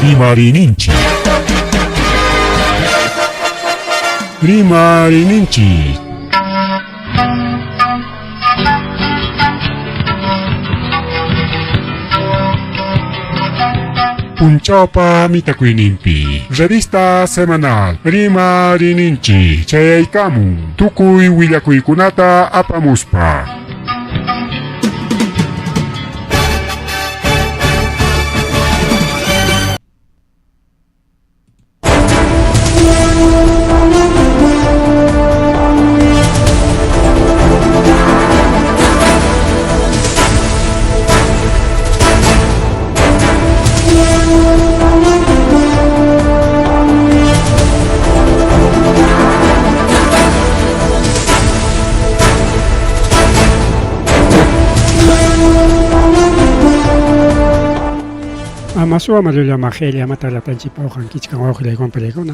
Rimariyninchik. Rimariyninchik. Punchawpa mitakuyninpi revista semanal Rimariyninchik chayaykamun tukuy willakuykunata apamuspa. Amasuwa mallulla majella matalapanchik awqankichkan wawqillaykuna pallaykuna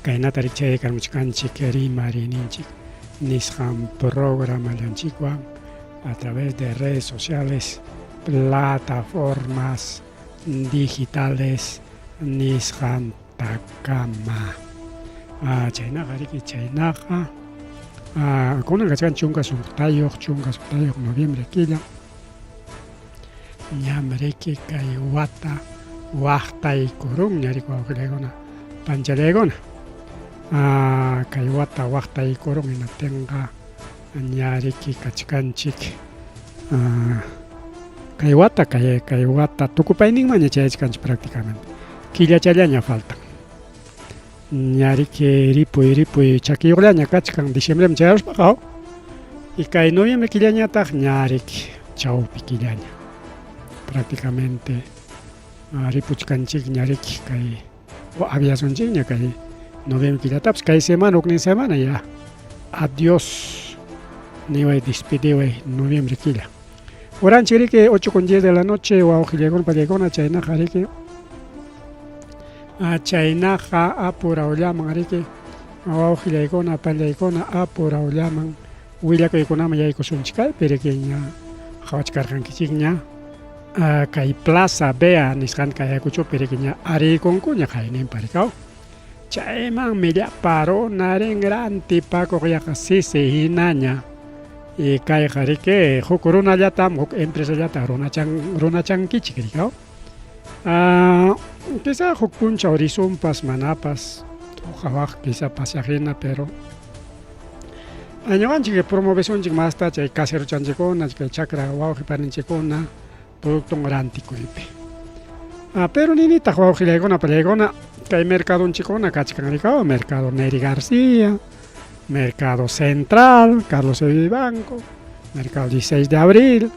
kaynata rikchaykarmuchkanchik rimarininchik nisqan programallanchikwan a través de redes sociales plataformas digitales nisqantakama. Ah, chaynaqa riki chaynaqa ah, kunan kachkan 16 noviembre killa ñam riki kay wata waqtaykurunña riki wawqillaykuna panchallaykuna ah, kay wata waqtaykurun hinaptinqa ña riki kachkanchik ah, kay wata kay kay wata tukupayninmanña chayachkanchik prácticamente killachallaña faltan ña riki ripuy ripuy chakiyuqllaña kachkan diciembreman chayaruspaqa y kay noviembre killañataq ña riki chawpi killaña prácticamente ah, ripuchkanchikña riki kay aviasunchikña kay noviembre killatapas kay semana huknin semana ya adiós niway despediway noviembre killa Uranchik riki 8 con 10 de la noche wawqillaykuna pallaykuna chaynaqa riki chaynaqa apurawllaman riki wawqillaykuna pallaykuna apurawllaman willakuykunaman yaykusunchik kaypi riki ña qhawachkarqankichikña kay Plaza Vea nisqanta kay Ayacuchopi riki ña ariykunkuña qayninpa rikaw chaymanmi llapa runa rin rantipakuq yaqa sisi hinaña y kayqa riki huk runallatam huk empresallata runachan runachankichik rikaw quizá huk punchaw risunpas manapas uqawaq quizá pasaq hina pero ñuqanchik promovesunchik masta chay caseruchanchikkuna chay chakra wawqi paninchikkuna producton rantikuypi. Ah, pero ninitaq wawqillaykuna pallaykuna kay mercadonchikkuna kachkan rikaw mercado Neri García, mercado Central, Carlos E. Vivanco, mercado 16 de abril,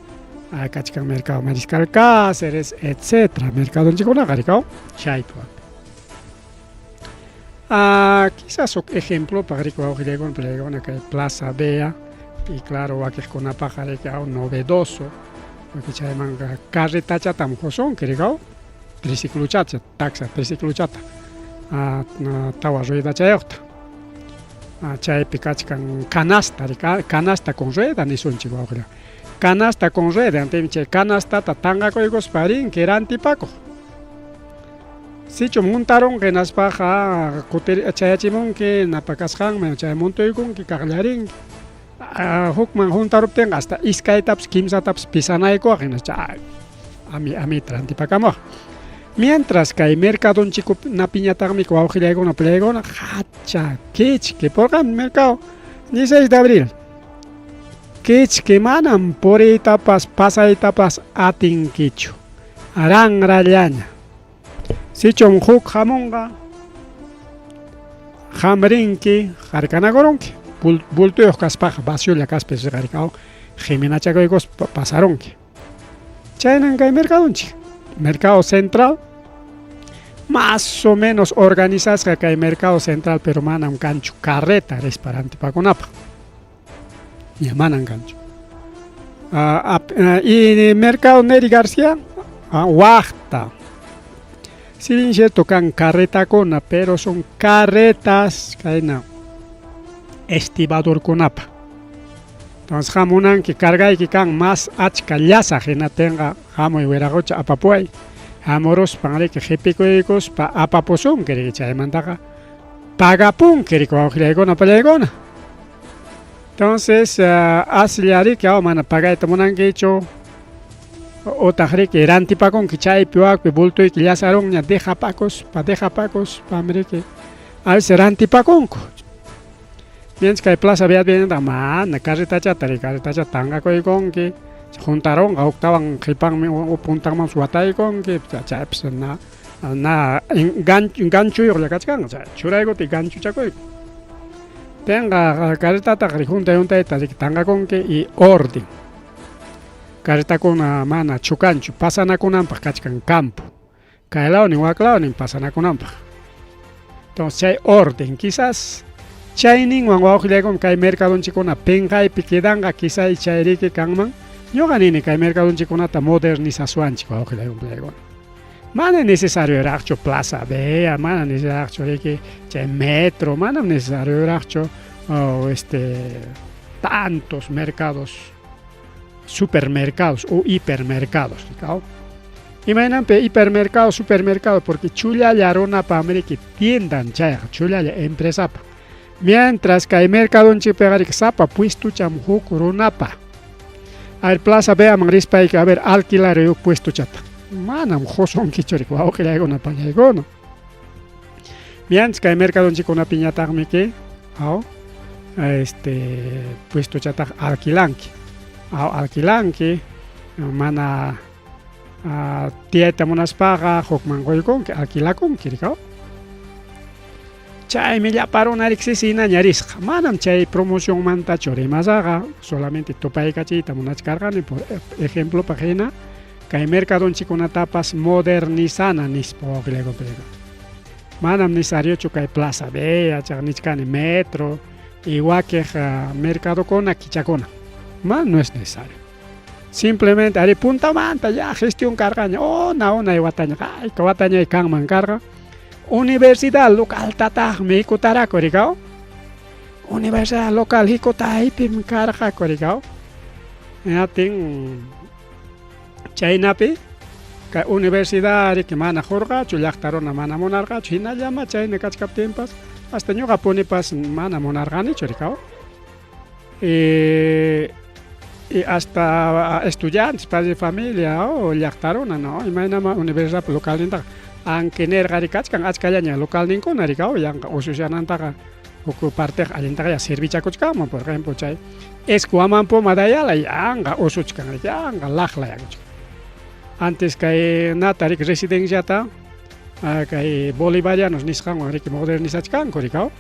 ah, kachkan mercado Mariscal Cáceres, etcétera. Mercadonchikkunaqa rikaw chaypi. Ah, quizás huk ejemplopaq riki wawqillaykuna pallaykuna kay Plaza Vea y claro wakiqkunapaqqa riki aw novedoso porque chaymanqa carretachatam husunki rikaw triciclochacha taxa triciclochata ah, tawa ruedachayuqta ah, chaypi kachkan canasta canasta con rueda nisunchik wawqilla canasta con rueda antimi chay canastata tanqakuykuspa rinki rantipakuq Sichum huntarunqa hinaspaqa kutir chayachimunki napakasqanman chay muntuykunki kaqllarinki hukman huntaruptinqa hasta iskaytapas kimsatapas pisanaykuwaq hinaspa ami amita rantipakamuwaq mientras kay mercadonchikkunapiñataqmi wawqillaykuna playkuna hacha kichki purqami mercado 16 de abril kichki manam puriytapas pasaytapas atinkichu ranrallaña Sichum huk hamunqa qam rinki harkanakurunki bultuyuq kaspaqa vaciolla kaspa riqarikaw qiminachakuykuspa pasarunki chaynan kay mercadonchik mercado central más o menos organizasqa kay mercado central pero manam kanchu carreta rispa rantipakunapaq ña manan kanchu y mercado Neri García waqta si bien cierto kan carretakuna pero son carretas kayna estibadorkunapa entonces qam munanki cargayki kan más achka llasaq hinaptinqa hamuy wiraqocha apapuway. Hamuruspan riki qipikuykuspa apapusunki riki chaymantaqa pagapunki riki wawqillaykuna pallaykuna. Entonces aslla riki aw mana pagayta munankichu utaq riki rantipakunki chaypi wakpi bultuyki llasarunña dejapakuspa dejapakuspam riki a veces rantipakunku. Mientras kay Plaza Beatvinata mana carretachata riki carretachata tanqakuykunki juntarunqa huktawan qhipanmi puntanmanpas wataykunki chaypis na na ganchuyuqlla kachkanqa chay churaykuti ganchuchakuyku. Tenqa carretataqa juntay juntayta riki tanqakunki y orden. Carretakuna mana chukanchu pasanakunanpaq kachkan campo. Kay lawnin wak lawnin pasanakunanpaq. Entonces chay orden quizás chayninwan wawqillaykuna kay mercadonchikkuna pinqaypi quedanqa quizá chay riki kanman ñuqa nini kay mercadonchikkunata modernizasuanchik wawqillaykuna. Mana necesarioraqchu Plaza Vea, mana necesarioraqchu riki chay metro, manam necesarioraqchu oh, este tantos mercados, supermercados o hipermercados, ¿no? Imaynanpi hipermercado, supermercado, porque chullalla runapa riki tiendan chayqa, chullalla empresapa. Mientras kay mercadonchikpiqa riki sapa puestucham huk runapa. A ver, Plaza Veaman rispayki, a ver, alquilar huk puestuchata. Manam qusunkichu riki wawqillaykuna pallaykuna. Mientras kay mercadonchikkunapiñataqmi ki, aw, este puestuchataqa alquilanki. Aw, alquilanki, mana tiyayta munaspaqa hukman quykunki, alquilakunki riki, aw. Chaymi llapa runa riqsisinaña risqa. Manam chay promocionmantachu rimasaqa, solamente tupaykachiyta munachkarqani, por ejemplopaq hina kay mercadonchikkunatapas modernizana nispa wawqillaykuna. Manam necesariochu kay Plaza Vea, chaq nichkani metro y wakiq mercadokuna kichakuna. Mana no es necesario. Simplemente ari puntamanta ya gestión karqaña, una unay wataña, hayka watañay kanman karqa. Universidad localtataqmi hikutaraku rikaw. Universidad local hikutaypim karqaku rikaw. Hinaptin chaynapi kay universidad riki mana qurqachu, llaqta runa mana munarqachu, hinallama chayna kachkaptinpas hasta ñuqapunipas mana munarqanichu rikaw. Y hasta estudiantes, padres de familia o llaqta runa, no, imaynama universidad localnintaqa aunque nirqa kachkan achkallaña localninkuna rikaw, yanqa usushanantaqa huk parteqa allintaqa ya servichakuchkanman, por ejemplo chay Escuaman Puma de Ayala yanqa usuchkan, yanqa laqlayakuchkan. Antes kay nata riki residenciata kay bolivarianos nisqanwan riki modernizachkanku rikaw.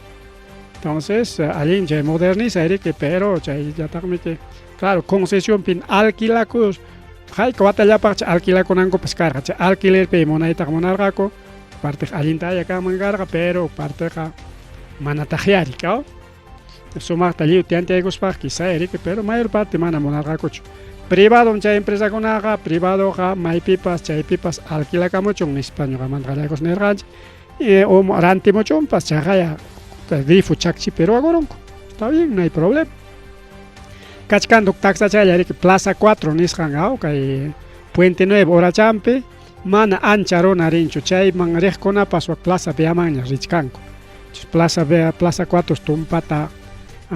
Entonces allin chay modernizay riki, pero chayllataqmi que claro concesionpin alquilakus hayka watallapaqcha alquilakunankupas karqa, chay alquilerpi munaytaqa munarqaku, partiqa allintalla kanman karqa, pero partiqa manataqya rikaw. Sumaqta lliw tanteaykuspaq quizá riki, pero mayor parte mana munarqakuchu. Privadom chay empresakunaqa, privadoqa maypipas chaypipas alquilakamuchun nispa ñuqamanta qallaykus nirqanchik, o rantimuchunpas chaqaya grifo chakchipi ruwakurunku. Está bien, no hay problema. Kachkan huk taksachalla riki Plaza 4 nisqan aw kay Puente Nuevo urachampi mana ancha runa rinchu, chayman riqkunapas wak Plaza Veamanña richkanku. Plaza Vea, Plaza 4 tumpata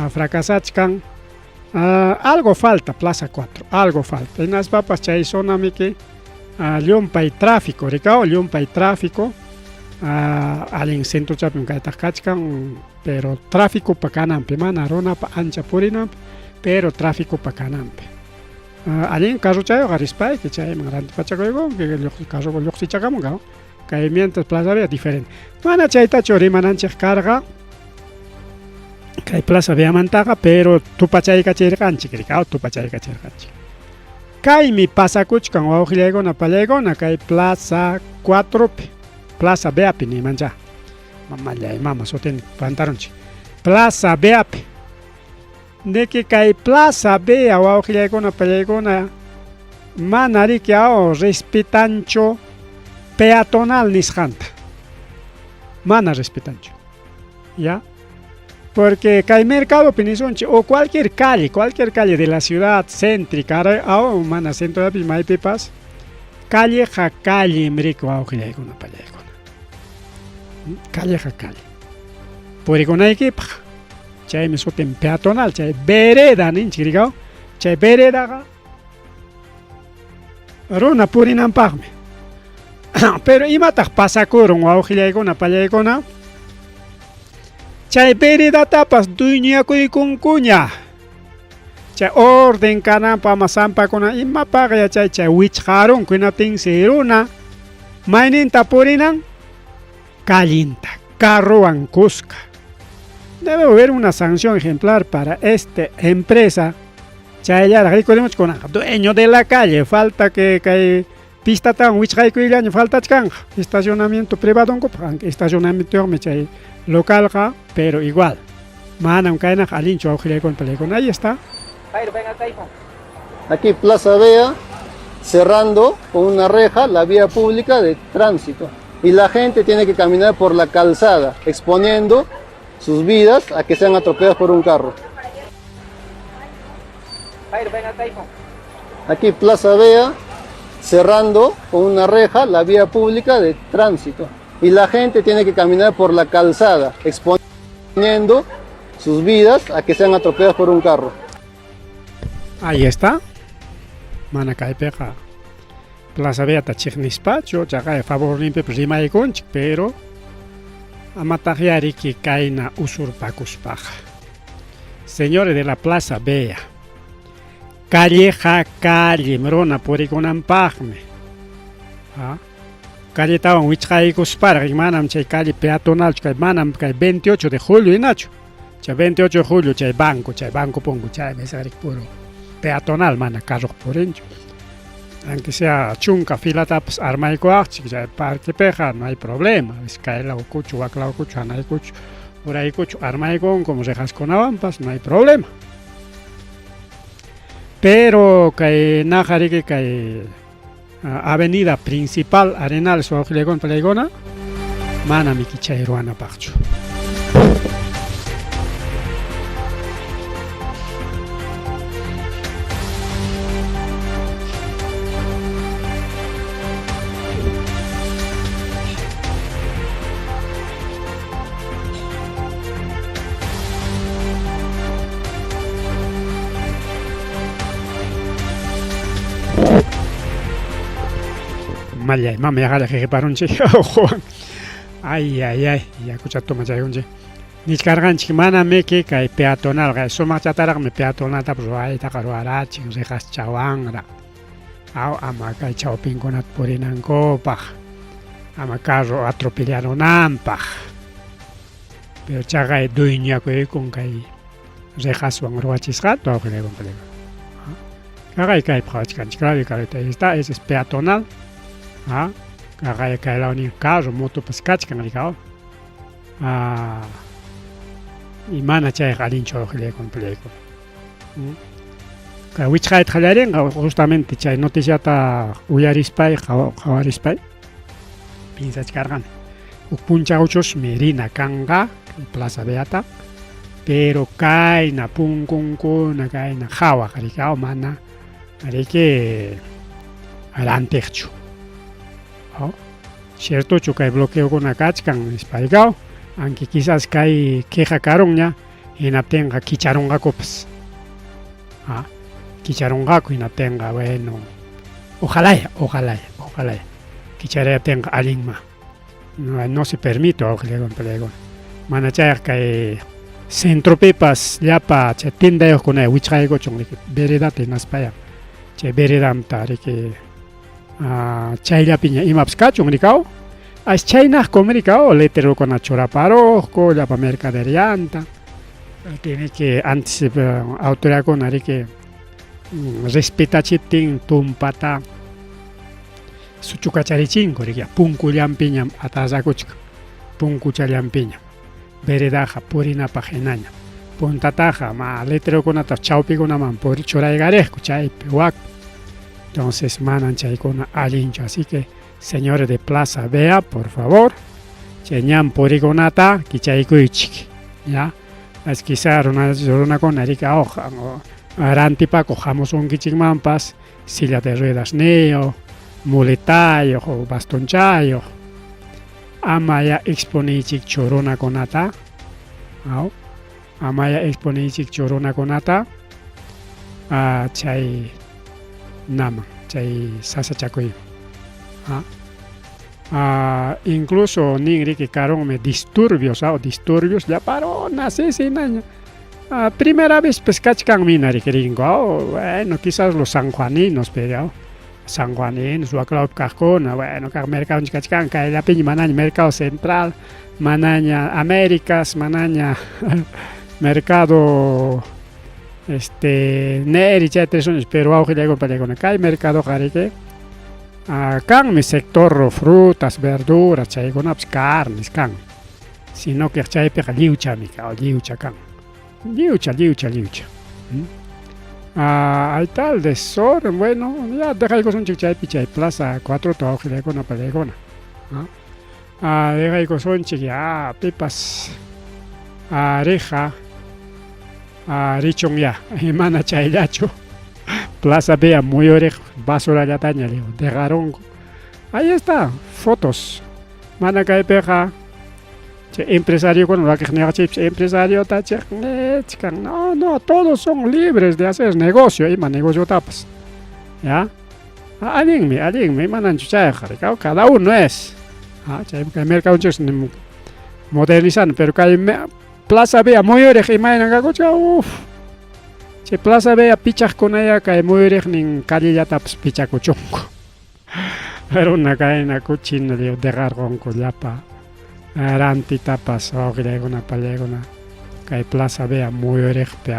fracasachkan. Algo falta Plaza 4, algo falta. Hinaspapas chay zonamiki llumpay tráfico, rikaw, llumpay tráfico. Allin centrochapim kaytaq kachkan, pero tráficopa kananpi, mana runapa ancha purinanpi, pero tráficopa kananpi. Allin carrochayuqa rispayki chayman rantipachakuykunki, carro lluqsichakamunqa, kay mientras Plaza Vea diferente. Mana chaytachu rimananchik karqa kay Plaza Veamantaqa, pero tupachaykachirqanchik, rikaw, tupachaykachirqanchik. Kaymi pasakuchkan wawqillaykuna pallaykuna kay Plaza 4pi, Plaza Veapi nimancha. Mamallay mama sutin pantarunchik. Plaza Veapi. De que kay Plaza Vea wawqillaykuna pallaykuna mana riki aw respetanchu peatonal nisqanta. Mana respetanchu. ¿Ya? Porque kay mercadopi nisunchik o cualquier calle de la ciudad céntrica, aw mana centropi maypipas. Calleqa callem riki wawqillaykuna pallaykuna. Calleqa calle. Purikunaykipaq. Chaymi sutin peatonal, chay vereda ninchik rikaw. Chay veredaqa runa purinanpaqmi. Pero imataq pasakurun wawqillaykuna pallaykuna? Chay veredatapas dueñoyakuykunkuña. Chay orden kananpaq ama sampakuna imapaq yachay chay wichqarunku hinaptinsi runa mayninta purinan callinta carrowan kuska. Debe haber una sanción ejemplar para esta empresa. Chayllaraq rikurimuch kunanqa dueño de la calle, falta que kay pistatawan wichqaykuyllaña faltachkanqa estacionamiento privadonkupaq, aunque estacionamientoyuqmi chay localqa, pero igual manam kaynaqa allinchu wawqillaykuna palaykuna. Ahí está. Jairo, venga acá, hijo. Aquí Plaza Vea, cerrando con una reja la vía pública de tránsito. Y la gente tiene que caminar por la calzada, exponiendo sus vidas a que sean atropelladas por un carro. Jairo, venga acá, hijo. Aquí Plaza Vea, cerrando con una reja la vía pública de tránsito. Y la gente tiene que caminar por la calzada, exponiendo sus vidas a que sean atropelladas por un carro. Ahí está. Mana kaypiqa Plaza Veata chiqnispachu, chaqay favorninpipas rimaykunchik, pero amataqyá riki kayna usurpakuspaqa. Señores de la Plaza Vea, calleja callim runa purikunanpaqmi. ¿Ah? Calletawan wichqaykusparaq, manam chay calle peatonalchu, kay manam kay 28 de julio hinachu. Chay 28 de julio chay banco punku, chay mesariq puro peatonal, mana carro purinchu. Aunque sea chunka filatapas armaykuwaqchik, chay parquepiqa no hay problema. Kaylaw kuchu, waklaw kuchu, hanay kuchu, uray kuchu armaykunku rejaskunawanpas, no hay problema. Pero kay naqa riki kay avenida principal Arenales wawqillaykuna palaykuna manam miki chay ruwanapaqchu. Mallay, mama yaqalla qiqiparunchik. Ay, ay, ay, yakucha tomachaykunchik. Nichkarqanchik mana miki kay peatonalqa, sumaqchataraqmi peatonaltapas ruwaytaqa ruwarachin riqaschawanraq. Aw, ama kay chawpinkunata purinankupaq, ama carro atropellarunanpaq. Pero chaqay dueñakuykun kay riqaswan ruwachisqata wawqillaykuna palaykuna. Kaqay kaypi qhawachkanchik, claro, claro, ahí está, ese es peatonal. Ah, kaqay kaylawnin carro, motopas kachkan rikaw. Ah, y mana chayqa allinchu wawqillaykuna palaykuna. Kay wichqayta qallarinqa justamente chay noticiata uyarispay, qhawarispay piensachkarqani. Huk punchawchusmi rina kanqa Plaza Veata, pero kayna punkunkuna kayna qhawaq rikaw mana riki rantiqchu. Oh, ciertochu kay bloqueokuna kachkan nispaykaw, aunque quizás kay queja karunña hinaptinqa kicharunqakupas. Ah, kicharunqaku hinaptinqa bueno, ojalá, ojalá, ojalá kicharayaptinqa allinma. No, no se permite wawqillaykuna palaykuna. Mana chayqa kay centropipas llapa chay tiendayuqkuna wichqaykuchun riki veredata hinaspaya chay veredamta riki chayllapiña imapas kachun rikaw. As chaynaqkum rikaw letrerokuna churaparuqku llapa mercaderianta. Tiene que antes autoridadkuna riki respetachiptin tumpata suchukacharichinku riki punkullampiñam atazakuchkan, punkuchallampiñam. Veredaqa purinapaq hinañam. Puntataqa ma letrerokunata chawpikunaman churayqariqku chaypi wak. Entonces manan chaykuna allinchu. Así que señores de Plaza Vea, por favor, chay ñan purikunata kichaykuychik. Ya, es quizá runakuna riki rantipakuq hamusunkichikmanpas silla de ruedas niyo, Muletayuq o bastonchayuq. Amaya exponiychikchu runakunata. Aw. Amaya exponiychikchu runakunata chay naman, chay sasachakuyman. Incluso nin riki karunmi disturbios, aw, disturbios llapa runa sisinaña. Primera vez pues kachkanmi hina riki rinku, aw, bueno, quizás los sanjuaninos, pero aw, sanjuaninos, waklawpi kaqkuna, bueno, kaq mercadonchik kachkan, kayllapiña manaña mercado central, manaña Américas, manaña mercado este Neri, chay tres pero wawqillaykuna pallaykuna, kay mercadoqa riki kanmi sector frutas, verduras, chaykunapas carnes kan, sino que chaypiqa lliwchami lliwcha kan, lliwcha, lliwcha, lliwcha. Ahí está el desorden, bueno, ya dejaykusunchik chaypi chay plaza 4 wawqillaykuna pallaykuna. Dejaykusunchik ya pipas riqa richun ya, mana chayllachu. Plaza Vea muyuriq basurallataña dejarunku. Ahí está, fotos. Mana kaypiqa chay empresariokuna wakiqniqachikpas empresariota chiqnichkan. No, no, todos son libres de hacer negocio, ima negociotapas. ¿Ya? Allinmi, allinmi, mananchu chayqa, cada uno es. Chay kay mercadonchik modernizando, pero kay Plaza Vea muyuriq imaynan kakuchkan, uff. Chay Plaza Vea pichaqkunaya kay muyuriqnin callellatapas pichakuchunku. Runa kayna kuchina lliw dejarqunku llapa rantitapas wawqillaykuna pallaykuna kay Plaza Vea muyuriqpi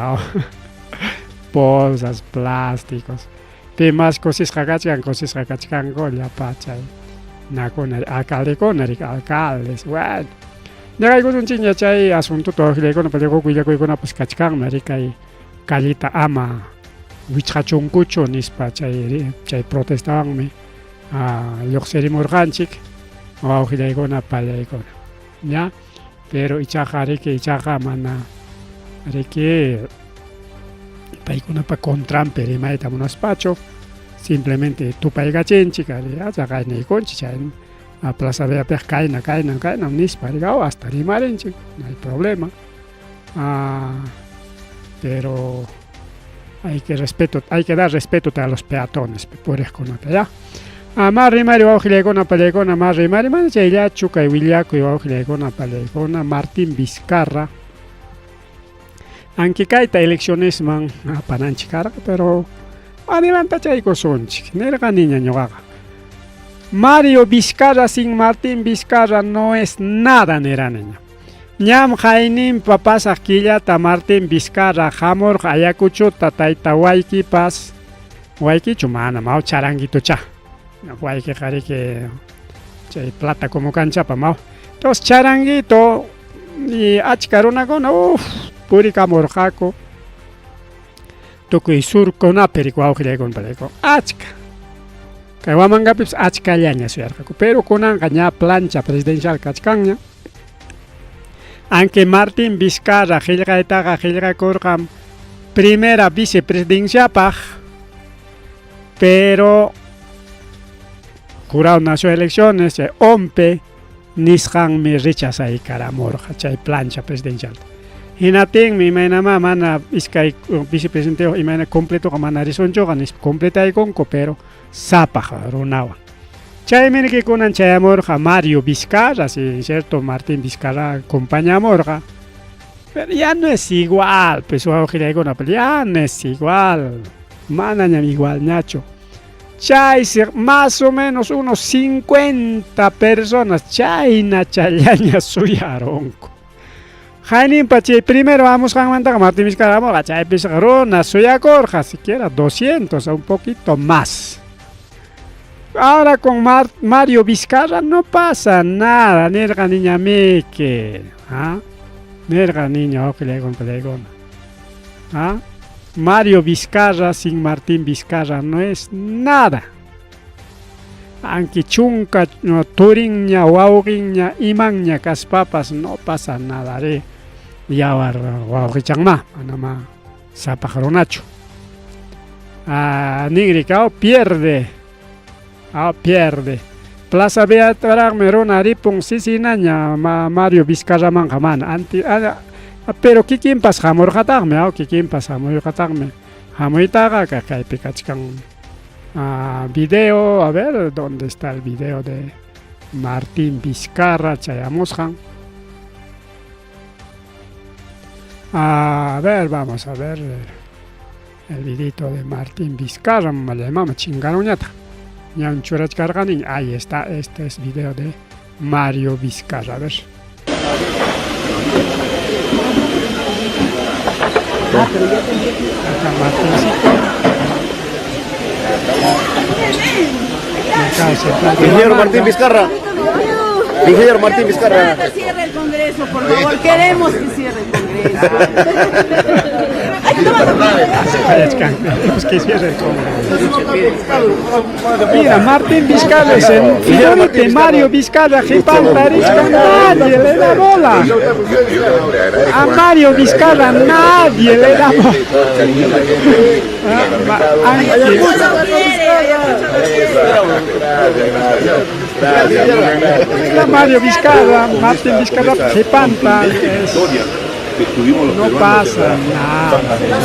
bolsas, plásticos. Pi mas kusisqa kachkan, kusisqa kachkanku llapa chay nakuna alcaldekuna riki, alcaldes, bueno. Ñaqaykusunchikña chay asuntota wawqillaykuna pallaykuna willakuykunapas kachkanmi riki kay calleta ama wichqachunkuchu nispa chay chay protestawanmi lluqsirimurqanchik wawqillaykuna pallaykuna. Ya, pero ichaqa riki ichaqa mana riki paykunapa contranpi rimayta munaspachu, simplemente tupaykachinchik ari chaqayniykunchik chay Plaza Veapiqa kayna kayna kayna nispa riki hasta rimarinchik, no hay problema. Pero hay que respeto, hay que dar respeto a los peatones puriqkunata, ya. Ma rimari wawqillaykuna pallaykuna, ma rimari mana chayllachu kay willakuy wawqillaykuna pallaykuna Martín Vizcarra. Anki kayta eleccionesman apananchik karqa, pero adelantachaykusunchik, nirqaniña ñuqaqa. Mario Vizcarra sin Martín Vizcarra no es nada niraniña. Ñam qayninpa pasaq killata Martín Vizcarra hamurqa Ayacuchuta tayta waykipas, waykichu mana maw charanguitucha. Waykiqa riki chay plata como canchapa maw. Entonces charanguito y achka runakuna uff purikamurqaku. Tukuy surkunapi riki wawqillaykuna pallaykuna achka. Kay Huamangapipas achkallaña suyarqaku, pero kunanqa ña plancha presidencial kachkanña. Aunque Martín Vizcarra qillqaytaqa qillqakurqam primera vicepresidenciapaq, pero Jurado Nacional de Elecciones, chay ONPE nisqanmi rechazaykaramurqa chay plancha presidencial. Hinaptinmi imaynamá mana iskay vicepresidenteyuq imayna completoqa mana risunchuqa nispa completaykunku, pero sapaq runawan. Chaymi riki kunan chayamurqa Mario Vizcarra, si cierto Martín Vizcarra acompañamurqa. Pero ya no es igual, pues wawqillaykuna, pero ya no es igual. Manañam igualñachu. Chaysi más o menos unos 50 personas chayna challaña suyarunku. Qayninpa chay primero hamusqanmantaqa Martín Vizcarra hamurqa, chaypisqa runa suyakurqa siquiera 200 o un poquito más. Ahora con Mario Vizcarra no pasa nada, nirqa niña Miki. ¿Ah? Nirqa niña wawqillaykuna pallaykuna. ¿Ah? Mario Vizcarra sin Martín Vizcarra no es nada. Aunque chunka turinña, wawqinña, imanña kaspapas no pasa nada ri. Yawar wawqichanma, manama sapaq runachu. Ninrikao pierde. Ah, pierde. Plaza Beataraqmi runa ripun sisinaña Mario Vizcarramanqa mana anti pero kikinpas hamurqataqmi, ah, kikinpas hamurqataqmi. Hamuytaqa kaypi kachkan ah, video, a ver, ¿dónde está el video de Martín Vizcarra chayamusqan? A ver, vamos a ver el videito de Martín Vizcarra, mama chingaruñataq. Ñam churachkarqani, ahí está, este es video de Mario Vizcarra, a ver. Acá Martincito. Mercado Central de Ingeniero Martín Vizcarra. Ingeniero Martín Vizcarra. Que cierre el Congreso, por favor. Queremos que cierre el Congreso. Ay, Queremos que cierre el Congreso. Mira, Martín Vizcarra es el figurite Mario Vizcarra, Jipanta, nadie le da bola. A Mario Vizcarra nadie le da bola. Está Mario Vizcarra, Martín Vizcarra, Jipanta. No pasa nada.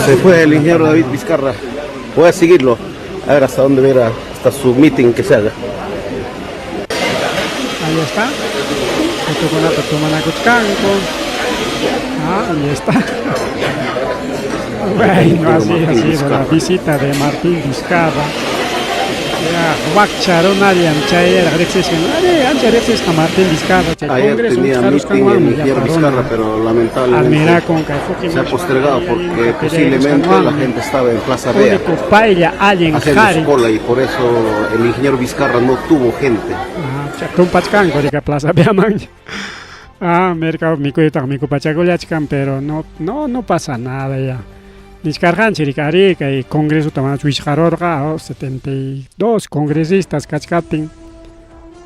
Se fue el ingeniero David Vizcarra. Voy a seguirlo. A ver hasta dónde verá, hasta su meeting que se haga. Ahí está. Fotokunata tomanakuchkanku. Ah, ahí está. Bueno, así ha sido la visita de Martín Vizcarra. Ya, wakcha runallam chayraq riqsisqa. Ari, ancha riqsisqa Martín Vizcarra chay Ayer congreso tenía meeting el ingeniero Vizcarra, pero lamentablemente Admirakun kay se ha postergado porque posiblemente la gente estaba en Plaza Vea Único paylla allin haciendo qhari. su cola y por eso el ingeniero Vizcarra no tuvo gente. Ah, tumpachkanku rika Plaza Veaman. Ah, mercado mikuytaq mikupachakullachkan, pero no, no, no pasa nada ya. Nichkarqanchik rika ari kay congresota mana wichqarurqa, oh, 72 congresistas kachkaptin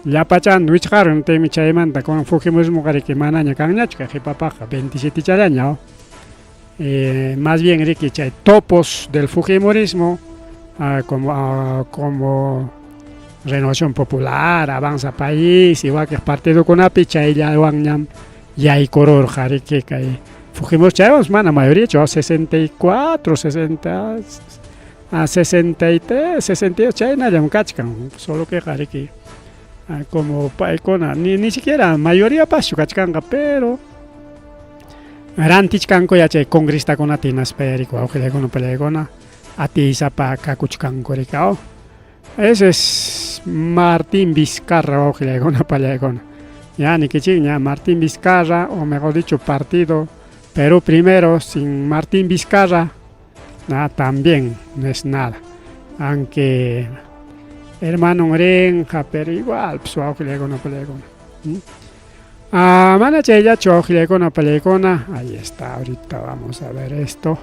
llapachan wichqarun taymi chaymanta kunan Fujimorismoqa riki manaña kanñachu kay qhipapaqqa 27 challaña, oh. Más bien riki chay topos del Fujimorismo, ah, como Renovación Popular, Avanza País, igual que partidokunapi chayllawanñam yaykururqa riki kay Fujimori chaywanpas mana mayoría chu 64, 60, a 63, 62 chaynallam kachkan, solo que riki como paykuna ni siquiera mayoría paschu kachkanqa, pero rantichkanku ya chay congresistakunata hinaspa riki wawqillaykuna pallaykuna atiysapa kakuchkanku riki, oh. Ese es Martín Vizcarra, wawqillaykuna pallaykuna. Ya nikichikña Martín Vizcarra, o mejor dicho, partido Perú Primero sin Martín Vizcarra, nada, también no es nada. Aunque hermano rinqa, pero igual, pues wawqillaykuna pallaykuna. Ah, mana chayllachu wawqillaykuna pallaykuna, ahí está, ahorita vamos a ver esto.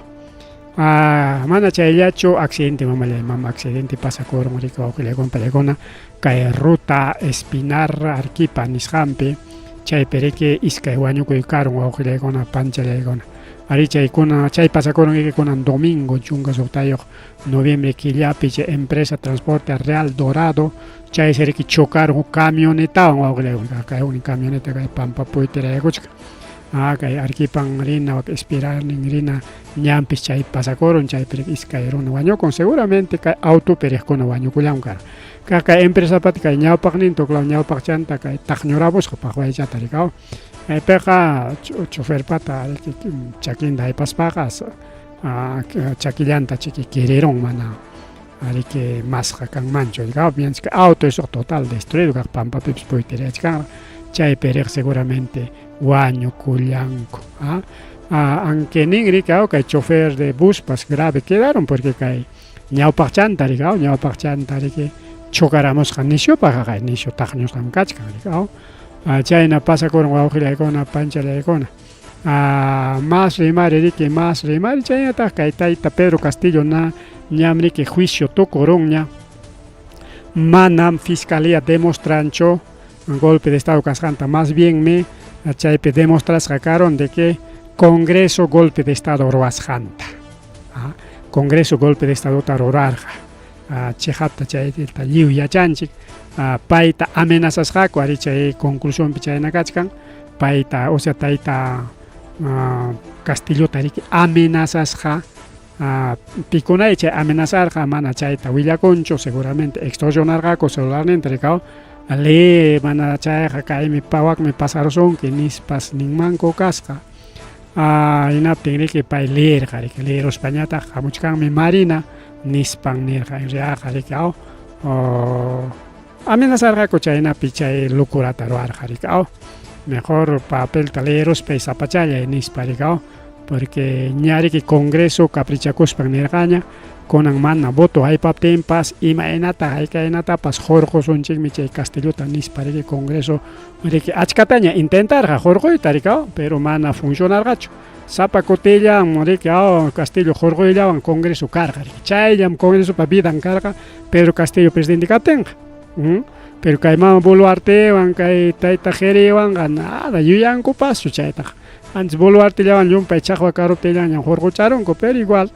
Ah, mana chayllachu accidente, mamallay, mama accidente pasakurun riki wawqillaykuna pallaykuna, kay ruta Espinar Arequipa nisqanpi, chaypi riki iskay wañukuy karun wawqillaykuna panchallaykuna. Ari chaykuna chay pasakurun riki kunan domingo 16 noviembre killapi chay empresa Transporte Real Dorado chaysi riki chocaron huk camionetawan wawqillaykuna, kay huknin camioneta kay Pampapuytirayakuchka. Ah, kay Arequipan rina wak Espirarnin rina ñanpis chay pasakurun, chaypi riki iskay runa wañukun, seguramente kay autopi riqkuna wañukullanku karan. Kaq kay empresapata kay ñawpaqninta uklaw ñawpaqchanta kay taqñurapusqa paqwaychata rikaw. Chaypiqa choferpata chakinta haypaspaqa chakillanta chiki kirirun mana ariki masqa kanmanchu rikaw, mientras que auto eso total destruido kaq pampapipis puytirachkanqa, chaypi riq seguramente wañukullanku. Ah, aunque nin rikaw kay chofer de buspas grave quedaron porque kay ñawpaqchanta rikaw, ñawpaqchanta riki chocaramusqa nishupaq haqay nishu taqñusqam kachkan rikaw. Chayna pasakurun wawqillaykuna panchallaykuna. Más rimari riki, más rimari chaynataq kay tayta Pedro Castillo na ñam riki juicio tukurunña, manam fiscalía demostranchu golpe de estado kasqanta, más bien me chaypi demostrasqa karon de que Congreso golpe de estado ruwasqanta. Congreso golpe de estadota rurarqa. Chiqapta chayta lliw yachanchik. Payta amenazasqaku ari chay conclusionpi chayna kachkan. Payta, o sea, tayta Castillota riki amenazasqa. Pikunay chay amenazarqa mana chayta willakunchu, seguramente extorsionarqaku celularninta rikaw. Lee, mana chayqa kaymi pawakmi pasarusunki nispas ninmanku kasqa. Hinaptin riki pay leerqa riki, leeruspañataq hamuchkanmi Marina nispan nirqa, en realidadqa riki aw amenazarqaku chaynapi chay locurata ruwarqa riki aw mejor papelta leeruspay sapachallay nispa riki aw porque ña riki Congreso caprichakuspan nirqaña kunan mana voto haypaptinpas imaynata haykaynatapas hurqusunchikmi chay Castillota nispa riki Congreso riki achkataña intentarqa hurquyta riki aw pero mana funcionarqachu. Sapa kutillam riki aw Castillo hurquyllawan Congreso karqa riki chayllam Congresopa vidan karqa Pedro Castillo presidente kaptinqa. Pero kay mama Boluartewan kay tayta Jeriwanqa nada yuyankupaschu chaytaqa. Antes Boluartellawan llumpay chaqwa karuptillanñam hurqucharunku pero igual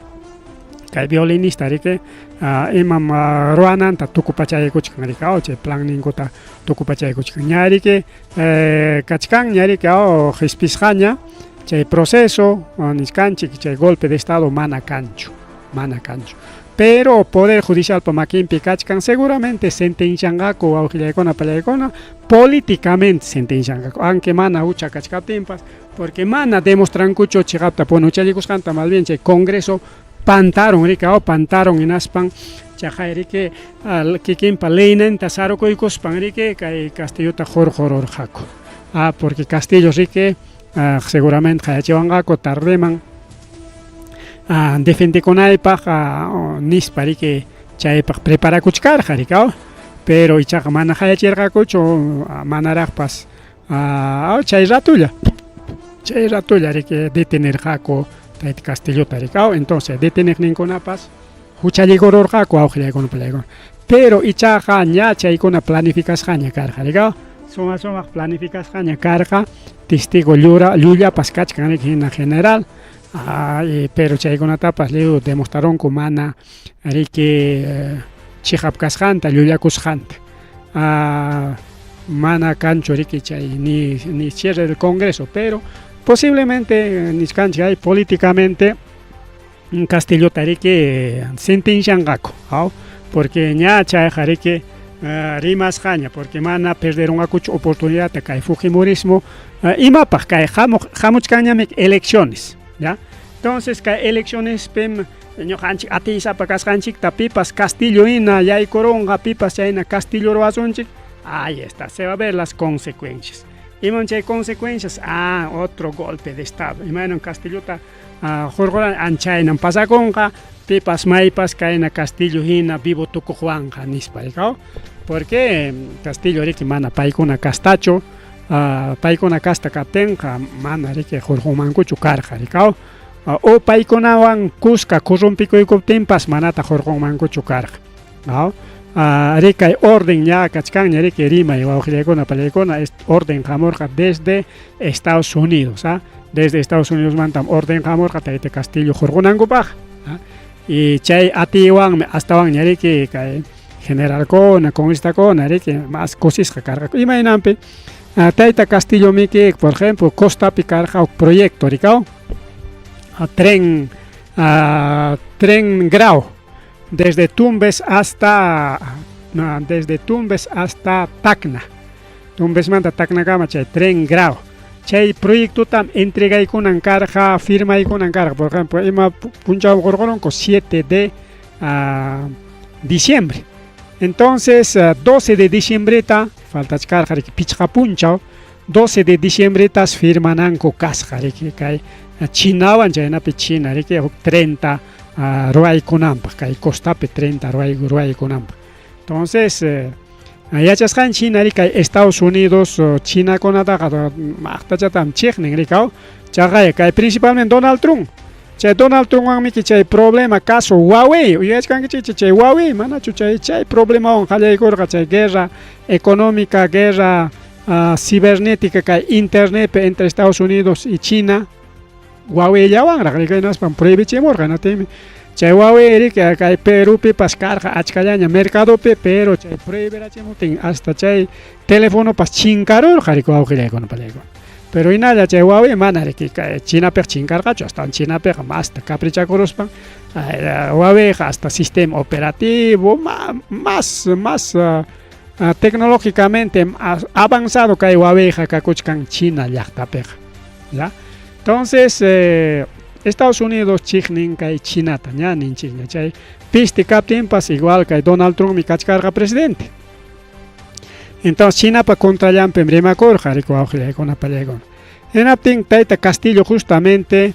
kay violinista riki imam ruwananta tukupachaykuchkan riki aw chay planninkuta tukupachaykuchkan. Ña riki kachkanña riki aw qispisqaña chay proceso nichkanchik chay golpe de estado mana kanchu, mana kanchu. Pero poder judicialpa makinpi kachkan seguramente sentencianqaku wawqillaykuna pallaykuna políticamente sentencianqaku aunque mana hucha kachkaptinpas porque mana demostrankuchu chiqaptapuni huchallikusqanta más bien chay Congreso pantaron riki aw pantaron hinaspan chaqay riki kikinpa leyninta sarukuykuspan riki kay Castillota hurqururqaku. Porque Castillo riki seguramente qayachiwanqaku tardeman defendekunaypaq nispa riki chaypaq preparakuchkarqa riki aw pero ichaqa mana qayachirqakuchu manaraqpas chay ratolla riki detenerqaku tayta Castillota riki aw entonces deteneqninkunapas huchallikururqaku awqillaykuna pallaykuna pero ichaqa ña chaykuna planificasqaña karqa riki aw suma sumaq planificasqaña karqa testigo llullapas kachkan riki hina general pero chaykunatapas lliw demostraronku mana riki chiqap kasqanta llullakusqanta mana kanchu riki chay ni cierre del Congreso pero posiblemente nichkanchik hay políticamente Castillota riki sentencianqaku aw porque ña chayqa riki rimasqaña porque mana perderunqakuchu oportunidadta kay fujimorismo imapaq kay hamuchkanñami elecciones ya entonces kay eleccionespim ñuqanchik atiysapa kasqanchikta pipas Castillo hina yaykurunqa pipas chayna Castillo ruwasunchik ahí está se va a ver las consecuencias imam chay consecuencias otro golpe de estado imaynam Castillota hurquran anchaynan pasakunqa pipas maypas kayna Castillo hina vivo tukuqwanqa nispa rikaw porque Castillo riki mana paykuna castachu paykuna casta kaptinqa mana riki hurqunmankuchu karqa rikaw o paykunawan kuska corrompikuykuptinpas manata hurqunmankuchu karqa aw rikay orden ña kachkanña riki rimay wawqillaykuna pallaykuna orden hamurqa desde Estados Unidos desde Estados Unidos mantam orden hamurqa tayta Castillo hurqunankupaq y chay atiywanmi astawanña riki kay generalkuna congresistakuna riki mas kusisqa karqaku imaynanpi tayta Castillo miki por ejemplo costapi karqa huk proyecto rikaw tren Grau desde Tumbes hasta Tacna Tumbesmanta Tacnakama chay tren Grau chay proyectotam entregaykunan karqa firmaykunan karqa por ejemplo ima punchaw hurqurunku 7 de diciembre entonces 12 de diciembreta faltachkarqa riki pichqa punchaw 12 de diciembretas firmananku kasqa riki kay Chinawan chaynapi China riki huk 30 ruwaykunanpaq kay costapi 30 ruwaykunanpaq entonces yachasqanchik hina riki kay Estados Unidos Chinakunataqa maqtachatam chiqnin rikaw chaqay kay principalmente Donald Trump chay Donald Trumpwanmi chay problema caso Huawei uyachkankichik chay Huawei manachu chay problemawan qallaykurqa chay guerra económica guerra cibernética kay internetpi entre Estados Unidos y China Huaweillawanraq riki hinaspan prohibichimurqa hinaptinmi Chay Huawei riki kay Perupipas karqa achkallaña mercadopi, pero chay prohibirachimuptin hasta chay telefonopas chinkarurqa riki wawqillaykuna palaykuna. Pero hinalla chay Huawei mana riki kay Chinapiqa chinkarqachu, astawan Chinapiqa masta caprichakuruspan Huaweiqa hasta sistema operativo más más tecnológicamente avanzado kay Huaweiqa kakuchkan China llaqtapiqa. ¿Ya? Entonces, Estados Unidos chiqnin kay Chinata ña ninchikña chay piste kaptinpas igual kay Donald Trumpmi kachkarqa presidente. Entonces Chinapa contrallanpim rimakurqa riki wawqillaykuna pallaykuna. Hinaptin tayta Castillo justamente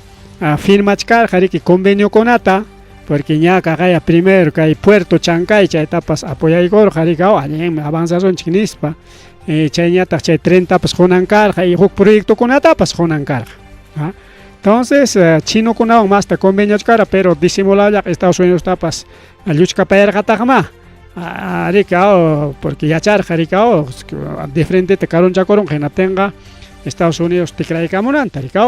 firmachkarqa riki conveniokunata porque ña kaqaya primero kay Puerto Chancay chaytapas apoyaykurqa riki allinmi avanzasunchik nispa. Chayñataq chay trentapas qunan karqa y huk proyectokunatapas qunan karqa. Entonces chinokunawan masta conveniochkara pero disimulallaqa Estados Unidostapas lluchkapayarqataqmá. Riki porque yacharqa riki de frenteta karunchakurunqa hinaptinqa Estados Unidos tikraykamunanta riki.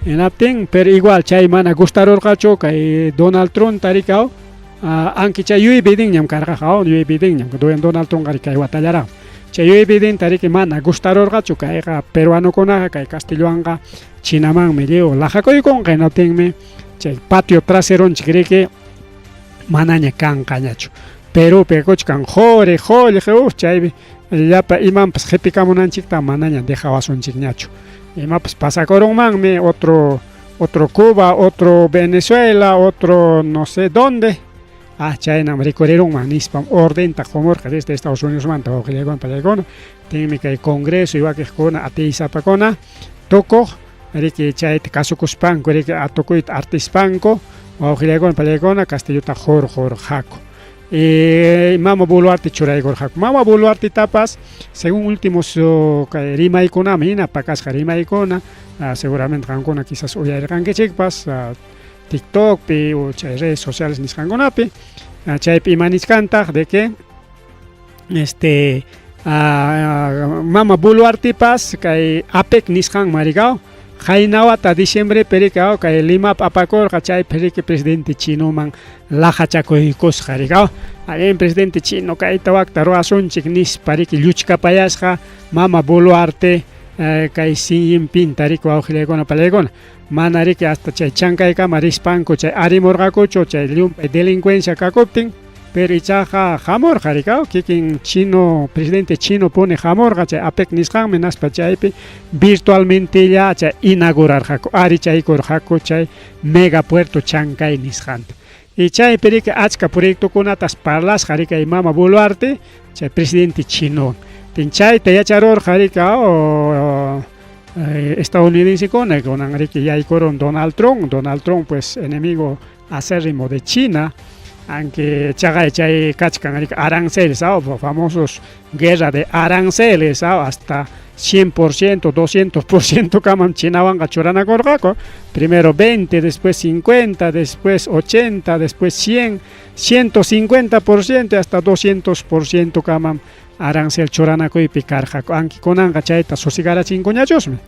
Hinaptin pero igual chay mana gustarurqachu kay Donald Trump riki aunque chay Joe Bidenñam karqa Joe Bidenñam Donald Trump kay watallaraq. Chay Joe Biden riki mana gustarurqachu kayqa peruanokunaqa kay Castillowanqa Chinamanmi lliw laqakuykunqa hinaptinmi chay patio traseronchik riki manaña kanqañachu. Perupi kuchkan quri, qullqi, chaypi llapa imanpas qhipikamunanchikta manaña dejawasunchikñachu. Imapas pasakurunmanmi otro otro Cuba, otro Venezuela, otro no sé dónde. Chaynam rikurirunman nispam ordenta qumurqa desde Estados Unidosmanta wawqillaykuna pallaykuna. Tinmi kay Congreso y wakiqkuna atiysapakuna tukuq riki chayta kasukuspanku riki atukuyta artispanku wawqillaykuna pallaykuna Castillota hurqurqaku. Mama Boluarte churaykurqaku. Mama Boluartetapas según últimos kay rimaykunami hina pakasqa rimaykuna seguramente qankuna quizás uyarirqankichikpas TikTokpi o chay redes sociales nisqankunapi chaypi ima nichkantaq de que Mama Boluartepas kay APEC nisqanman rikaw qayna wata diciembrepi rikaw kay Limap apakurqa chaypi riki presidente chinoman laqachakuykusqa rikaw allin presidente chino kayta wakta ruwasunchik nispa riki lluchkapayasqa Mama Boluarte kay Xi Jinpingta riki wawqillaykuna palaykuna. Mana riki hasta chay chankaykama rispanku chay arimurqakuchu chay llumpay delincuencia kakuptin, pero ichaqa hamurqa rikaw kikin chino presidente chino puni hamurqa chay APEC nisqanmi naspa chaypi virtualmentella chay inaugurarqaku arichaykurqaku chay megapuerto Chancay nisqanta. Y chaypi riki achka proyectokunatas parlasqa riki kay Mama Boluarte chay presidente chino. Tin chayta yacharurqa riki estadounidensekuna kunan riki yaykurun Donald Trump, Donald Trump pues enemigo acérrimo de China, aunque chaqay chay kachkan riki aranceles, famosos guerra de aranceles, hasta 100%, 200% kamam Chinawanqa churanakurqaku, primero 20, después 50, después 80, después 100, 150% hasta 200% kamam arancel churanakuypi karqaku, aunque kunanqa chayta susigarachinkuñachusmi.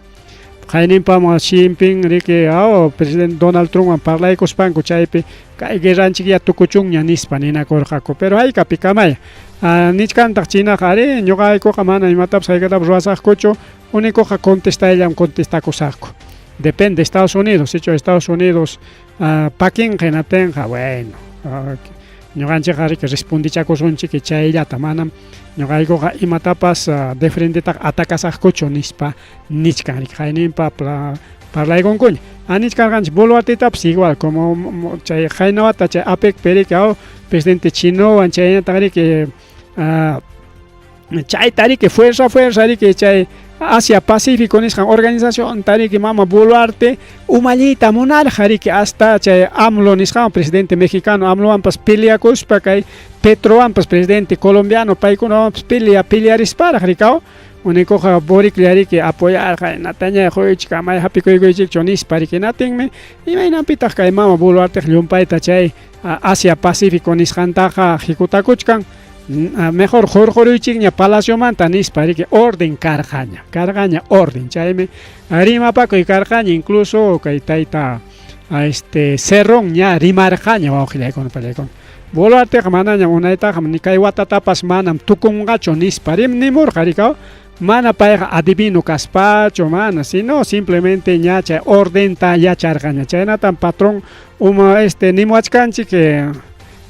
Qayninpam Xi Jinping riki presidente Donald Trumpwan parlaykuspanku chaypi kay guerranchik ya tukuchunña nispa ninakurqaku, pero haykapi kamaya. Nichkantaq Chinaqa ari ñuqaykuqa mana imatapas haykatapas ruwasaqkuchu, únicoqa contestayllam contestakusaqku. Depende de Estados Unidos, sichu Estados Unidos pakinqa hinaptinqa bueno, ñuqanchikqa riki respondichakusunchik chayllata, manam ñuqaykuqa imatapas de frentetaqa atakasaqkuchu nispa nichkan riki qayninpa parlaykunkuña. Nichkarqanchik Boluartetapas igual como chay qayna wata chay APEC riki presidente chinowan chaynataq riki chayta riki fuerza fuerza riki chay Asia Pacífico nisqan organización riki Mama Boluarte umalliyta munarqa riki hasta chay AMLO nisqan presidente mexicano AMLOwanpas peleakuspa kay Petrowanpas presidente colombiano paykunawanpas pelearisparaq rikaw únicoqa Boriclla riki apoyarqa nataña quychik amaya hap'ikuykuychikchu nispa riki hinatinmi imaynanpitaq kay Mama Boluarteq llumpayta chay Asia Pacífico nisqantaqa hikutakuchkan mejor hurquruychikña palaciomanta nispa riki orden karqaña, karqaña orden chaymi rimapakuy karqaña incluso kay tayta Este Cerrón ña rimarqaña wawqillaykuna pallaykuna. Boluarteqa manañam unaytaqa ni kay watatapas manam tukunqachu nispa rim nimurqa rikaw. Mana payqa adivino kaspachu mana, sino simplemente ña chay ordenta yacharqaña. Chaynatam patrón uma este nimuwachkanchik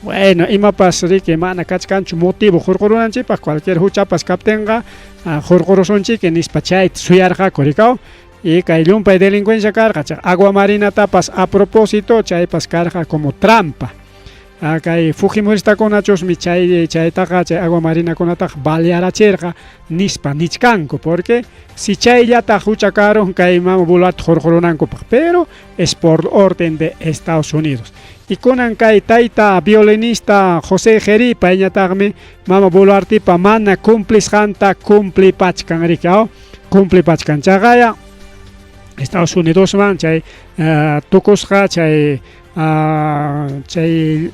bueno imapas riki mana kachkanchu motivo hurqurunanchikpaq cualquier huchapas kaptinqa hurqurusunchik nispa chayta suyarqaku rikaw. Y kay llumpay delincuencia karqa chay agua marinatapas a propósito chaypas karqa como trampa. Kay fujimoristakunachusmi chay chaytaqa chay agua marinakunataqa balearachirqa nispa nichkanku porque si chayllata hucha karun kay mama Boluarte hurqurunankupaq pero es por orden de Estados Unidos. Y kunan kay tayta violinista José Jerí payñataqmi mama Boluartepa mana cumplisqanta cumplipachkan riki aw cumplipachkan chaqaya Estados Unidosman chay tukusqa chay chay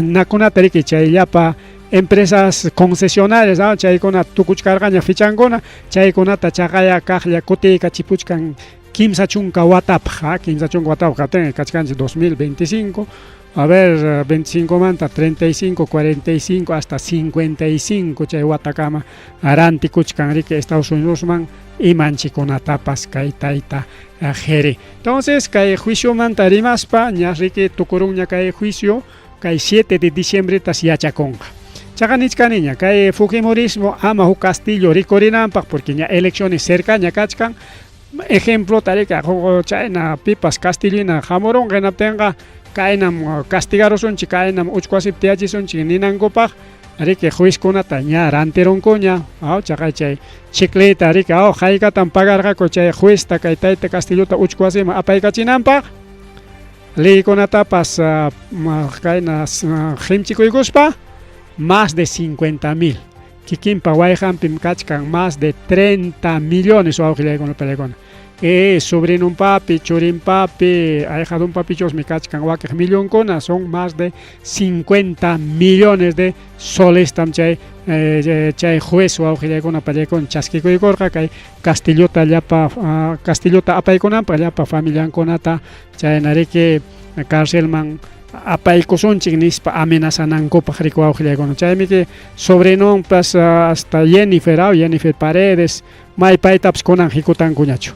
nakunata riki chay llapa empresas concesionarias chaykuna tukuchkarqaña fichankuna chaykunata chaqaya kaqlla kutiykachipuchkan 30 watapaq 30 watapaq kaptinqa kachkanchik 2025 a ver 25 manta 35 45 hasta 55 chay watakama rantikuchkan riki Estados Unidosman imanchikunatapas kay tayta Jeri. Entonces kay juiciomanta rimaspa ña riki tukurunña kay juicio kay 7 de diciembretas yachakunqa. Chaqa nichkaniña kay fujimorismo ama huk Castillo rikurinanpaq porque ña elecciones cercaña kachkan. Ejemplo tarika chayna pipas Castillina hamurunqa hinaptinqa kaynam castigarusunchik kaynam uchku wasipi tiyachisunchik ninankupaq riki juezkunata ña rantirunkuña aw chaqay chay chicleta riki aw haykatam pagarqaku chay juezta kay tayta Castillota uchku wasiman apaykachinanpaq leykunatapas kayna qimchikuykuspa más de 50,000 kikinpa wayqanpim kachkan más de 30 millones wawqillaykuna pallaykuna sobrinunpapi churinpapi ahijadunpapichusmi kachkan wakiq millonkuna son más de 50 millones de solestam chay chay juez wawqillaykuna pallaykuna chaskikuykurqa kay Castillota llapa Castillota apaykunanpaq llapa familiankunata chayna riki carcelman apaykusunchik nispa amenazanankupaq riki wawqillaykuna chaymi sobrinunpas hasta Jennifer Jennifer Paredes may paytapas kunan hikutankuñachu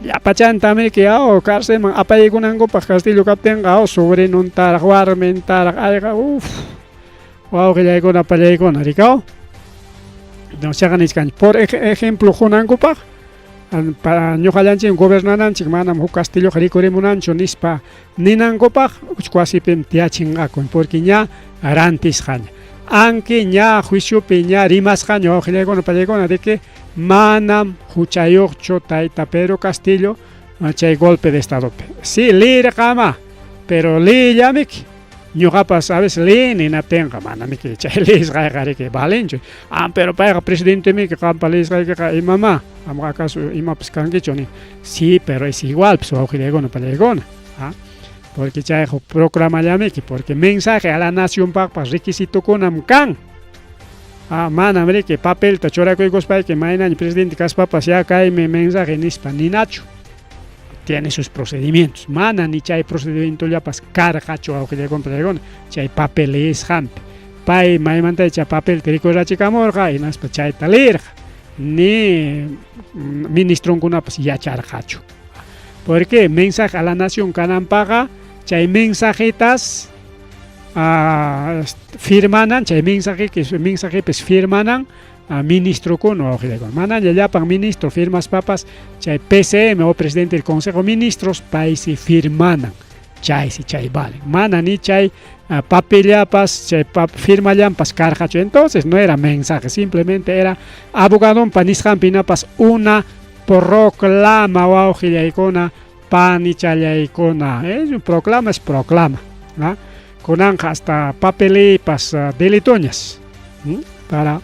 llapachanta riki aw carcelman apaykunankupaq Castillo kaptinqa aw sobrinuntaraq warmintaraq ayqa uf wawqillaykuna pallaykuna rikaw. Chaqa nichkanchik por ejemplo qunankupaq ñuqallanchik gobernananchik manam huk Castilloqa rikurimunanchu nispa ninankupaq uchku wasipim tiyachinqaku porque ña rantisqaña aunque ña juiciopi ña rimasqaña wawqillaykuna pallaykuna de que manam huchayuqchu tayta Pedro Castillo chay golpe de estadopi. Sí lirqama pero liyillamiki ñuqapas a veces liyini hinaptinqa manamiki chay liyisqayqa riki valenchu. Ah pero payqa presidentemiki qampa liyisqaykiqa imamá qamqa acaso imapas kankichu nin. Sí pero es igual pues wawqillaykuna pallaykuna porque chayqa proclamallamiki porque mensaje a la nacionpaqpas requisitokunam kan. Manam riki papelta churakuykuspayki maynaña presidente kaspapas ya kaymi mensaje nispa ninachu. Tiene sus procedimientos. Mana ni chay procedimientollapas karqachu wawqillaykuna pallaykuna chay papel liyisqanpi. Pay maymanta chay papelta rikurachikamurqa hinaspa chayta liyirqa. Ni ministronkunapas yacharqachu. Porque mensaje a la nación kananpaqa chay mensajetas firmanan chay mensajepis firmanan ministrokuna wawqillaykuna. Manaña llapan ministro firmaspapas chay PCM o presidente del Consejo de Ministros paysi firmanan. Chaysi chay valen. Mana ni chay papellapas chay firmallampas karqachu. Entonces no era mensaje, simplemente era abogadonpa nisqanpi hinapas una proclama wawqillaykuna panichallaykuna. Es un proclama es proclama. Kunanqa hasta papelipas delitoñas para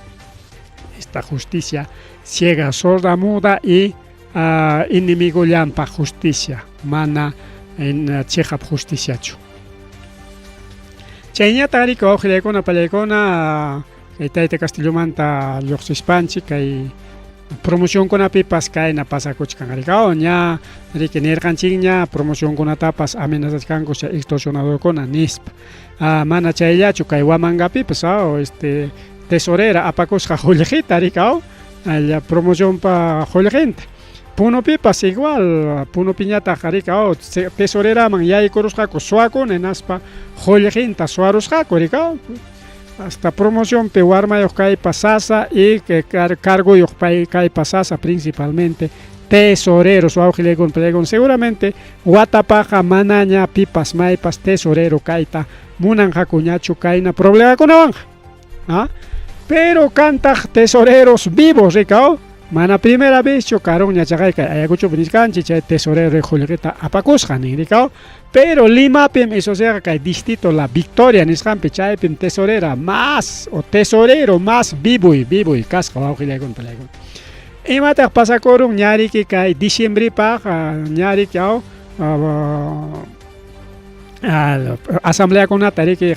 esta justicia ciega, sorda, muda y enemigollampa justicia, mana en chiqap justiciachu. Chayñata riki wawqillaykuna pallaykuna kay tayta Castillomanta lluqsispanchik kay Promocionkunapipas kayna pasakuchkan rikaw ña riki nirqanchikña promocionkunatapas amenazachkanku chay extorsionadorkuna nispa. Ah, mana chayllachu kay Huamangapipas aw este tesorera apakusqa qullqita rikaw alla promocionpa qullqinta. Punopipas igual Punopiñataq rikaw tesoreraman yaykurusqaku suwakuna hinaspa qullqinta suwarusqaku rikaw. Hasta promocionpi warmayuq kaypa sasa y cargoyuq pay kaypa sasa principalmente tesoreros wawqillaykuna pallaykuna seguramente watapaqa manaña pipas maypas tesorero kayta munanqakuñachu kayna problemakunawanqa. ¿Ah? Pero kantaq tesoreros vivos rikaw mana primera vezchu karunña chaqay kay Ayacuchopi nisqanchik chay tesorero qullqita apakusqa nin rikaw pero Limapim eso sea kay distrito La Victoria nisqanpi chaypim tesorera más o tesorero más vivoy vivoy kasqa wawqillaykuna pallaykuna. Imataq pasakurun ñariki kay diciembrepaq ñariki aw asambleakunata riki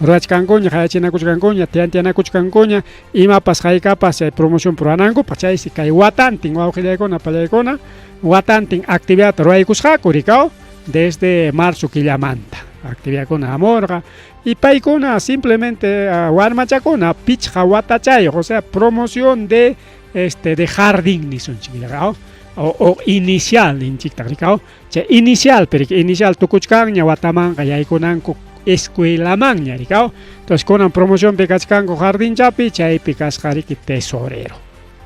ruwachkankuña, qayachinakuchkankuña, tiantianakuchkankuña, imapas haykapas chay promoción ruwanankupaq, chaysi kay watantin wawqillaykuna pallaykuna watantin actividad ruwaykusqaku rikaw desde marzo killamanta actividadkuna hamurqa y paykuna simplemente warmachakuna pichqa watachayuq, o sea promoción de este de jardín nisunchik o inicial ninchiktaq rikaw chay inicial pero inicial tukuchkanña watamanqa yaykunanku escuelamanña rikaw entonces kunan promocionpi kachkanku jardinchapi chaypi kasqa riki tesorero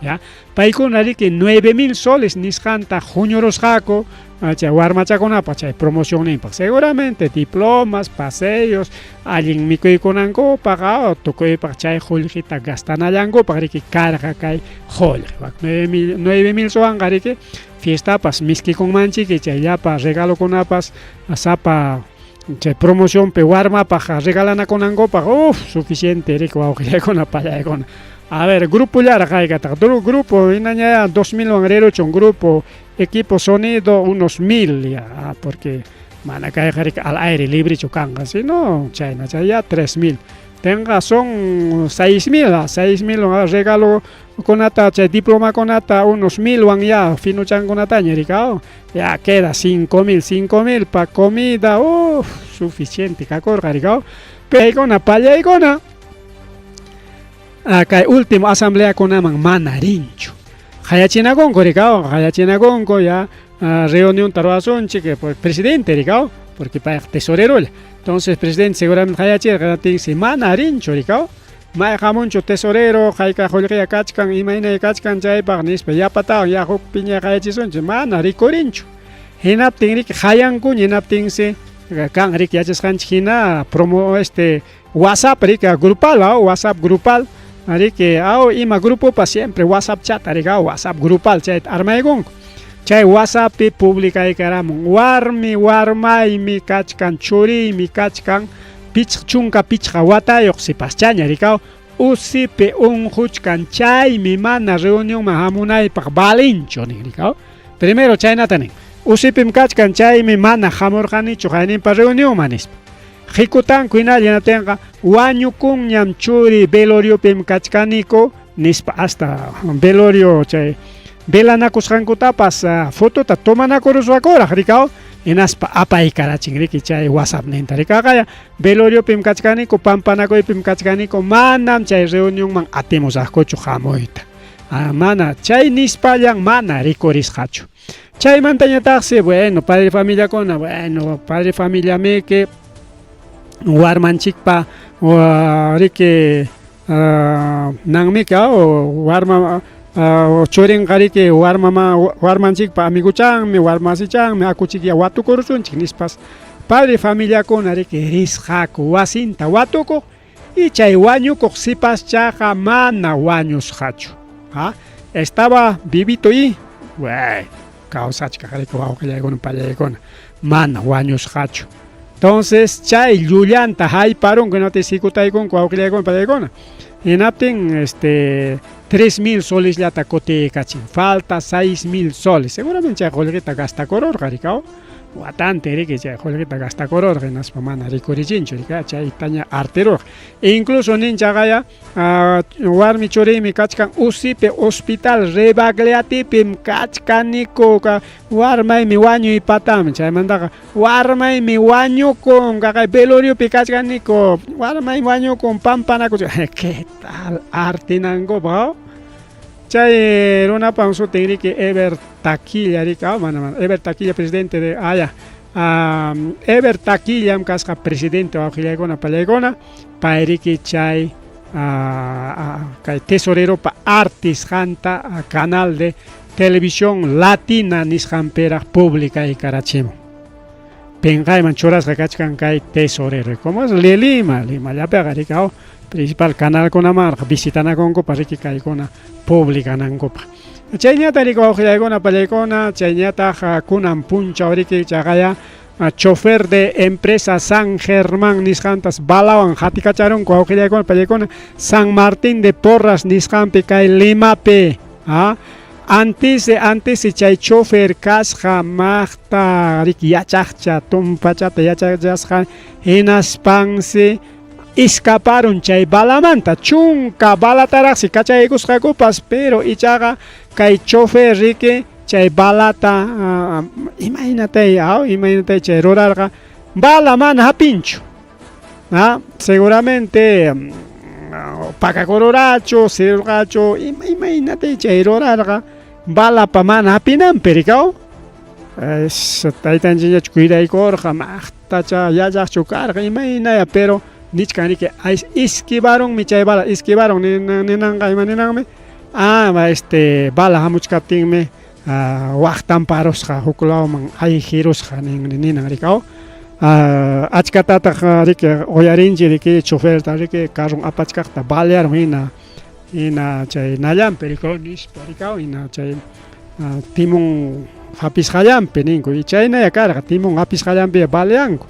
ya paykuna riki 9000 soles nisqanta huñurusqaku chay warmachakunapaq chay promocionninpaq seguramente diplomas, paseos, allin mikuykunankupaq tukuypaq chay qullqita gastanallankupaq riki karqa kay qullqi 9000 sowanqa riki fiestapas miskikunmanchiki chay llapa regalokunapas sapa chay promocionpi warmapaq regalanakunankupaq uff suficiente riki wawqillaykuna pallaykuna. A ver, grupo llaraq haykataq grupo hinaña 2000 wan riruchun grupo equipo sonido unos 1000 ya porque mana kayqa riki al aire librechu kanqa sino chayna chay ya 3000 tenqa son 6000 6000 regalo kunata chay diplomakunata unos 1000 wan ya finuchankunataña rikaw ya queda 5000 5000 pa comida uff suficiente kakurqa rikaw paykuna pallaykuna kay último asambleakunaman mana rinchu qayachinakunku rikaw qayachinakunku ya reunionta ruwasunchik presidente rikaw porque payqa tesorerolla entonces presidente seguramente qayachirqa tinsi mana rinchu rikaw may hamunchu tesorero hayka qullqiya kachkan imaynaya kachkan chaypaq nispa yapatawan ya huk piña qayachisunchik mana rikurinchu hinaptin riki hayankuña hinaptinsi kan riki yachasqanchik hina promo este WhatsApp riki grupal WhatsApp grupal riki aw ima grupopas siempre WhatsApp chat riki WhatsApp grupal chayta armaykunku chay WhatsAppi publicaykaramun warmi warmaymi kachkan churiymi kachkan 55 watayuq sipaschaña rikaw usipi unquchkan chaymi mana reunionman hamunaypaq valinchu nin rikaw primero chaynata nin usipim kachkan chaymi mana hamurqanichu qayninpa reunionman nispa hikutanku hinalla hinaptinqa wañukunñam churi veloriopim kachkaniku nispa hasta velorio chay velanakusqankutapas fotota tomanakurusqakuraq rikaw hinaspa apaykarachin riki chay WhatsAppninta rikaqaya veloriopim kachkaniku pampanakuypim kachkaniku manam chay reunionman atimusaqkuchu hamuyta mana chay nispallan mana rikurisqachu chaymantañataqsi bueno padre familiakuna bueno padre familiamiki warmanchikpa riki nanmiki warma churinqa riki warmanchikpa amiguchanmi warmasichanmi akuchikya watukurusunchik nispas padre familiakuna riki risqaku wasinta watukuq y chay wañukuq sipaschaqa mana wañusqachu estaba vivito y bueno kawsachkaq riki wawqillaykuna pallaykuna mana wañusqachu entonces chay llullanta hayparunku hinaptin sikutaykunku wawqillaykuna pallaykuna hinaptin este 3000 solesllata kutiykachin falta 6000 soles seguramente chay qullqita gastakururqa rikaw Watantin riki chay qullqita gastakururqa hinaspa mana rikurichinchu riki chaytaña artirurqa. Incluso nin chaqaya warmi churiymi kachkan Usipe hospital Rebagliatipim kachkaniku warmaymi wañuy patam chaymantaqa warmaymi wañukun kaqay veloriopi kachkaniku warmaymi wañukun pampanakuchkan qué tal artinankupaq Chay runapam sutin riki Eber Taquilla riki, ah, mana, mana, Eber Taquilla presidente de, ah, ya, ah, Eber Taquillam kasqa presidente wawqillaykuna pallaykuna, pay riki chay ah, ah, kay tesoreropa artisqanta ah, canal de televisión latina nisqanpiraq publicaykarachimun. Pinqayman churasqa kachkan kay tesorero. Como es Lima, Limallapiqa riki, ah, principal canalkunamanraq visitanakunkupaq riki kaykuna publicanankupaq. Chayñataq riki wawqillaykuna pallaykuna, chayñataq kunan punchaw riki chaqaya chofer de empresa San Germán nisqantas balawan hatikacharunku wawqillaykuna pallaykuna San Martín de Porras nisqanpi kay Limapi. Ah, antisi antisi chay chofer kasqa maqta riki yachaqcha tumpachata yachachasqa hinaspansi escaparun chay balamanta chunka balataraqsi kachaykusqakupas pero ichaqa kay chofer riki chay balata imaynatay imaynatay chay rurarqa bala mana hapinchu ah, seguramente pakakururachu sirurqachu imaynatay chay rurarqa balapa mana hapinanpi rikaw taytanchikñachu cuidaykurqa maqtacha yachaqchu karqa imaynaya pero nichkan riki esquivarunmi chay bala esquivarun ninanqa ima ninanmi ah este bala hamuchkaptinmi waqtanparusqa huk lawman ayqirusqa ninan rikaw achkatataq riki uyarinchik riki choferta riki carron apachkaqta balearun hina hina chay nallanpi rikaw nispa rikaw hina chay timón hapisqallanpi ninku y chaynaya karqa timón hapisqallanpi baleanku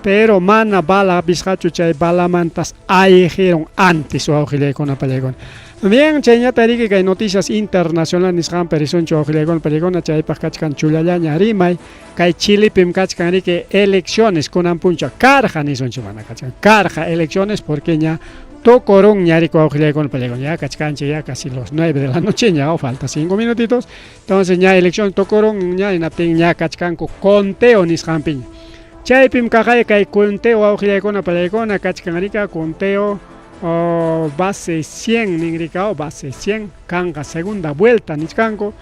pero mana bala hapisqachu chay balamantas ayqirun antes wawqillaykuna pallaykuna. Bien, chayñata riki kay noticias internacional nisqanpi risunchu wawqillaykuna pallaykuna chaypaq kachkan chullallaña rimay kay Chilepim kachkan riki elecciones kunan puncha karqa nisunchu mana kachkan karqa elecciones porque ña tukurunña riki wawqillaykuna pallaykuna ya kachkanchik ya casi los 9 de la noche ña falta 5 minutitos entonces ña elección tukurun ña hinaptin ña kachkanku conteo nisqanpiña chaypim kaqay kay conteo wawqillaykuna pallaykuna kachkan rika conteo base 100 ninrika base 100 kanqa segunda vuelta nichkanku.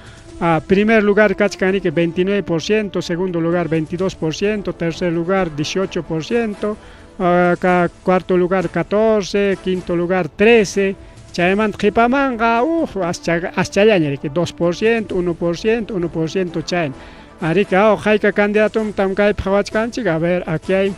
Primer lugar kachkan riki 29%, segundo lugar 22%, tercer lugar 18%, cuarto lugar 14, quinto lugar 13, chaymanta qhipamanqa uf aschallaña riki 2%, 1%, 1% chayna. Ariki hayka candidatom kaypi qhawachkanchik, a ver, aquí hay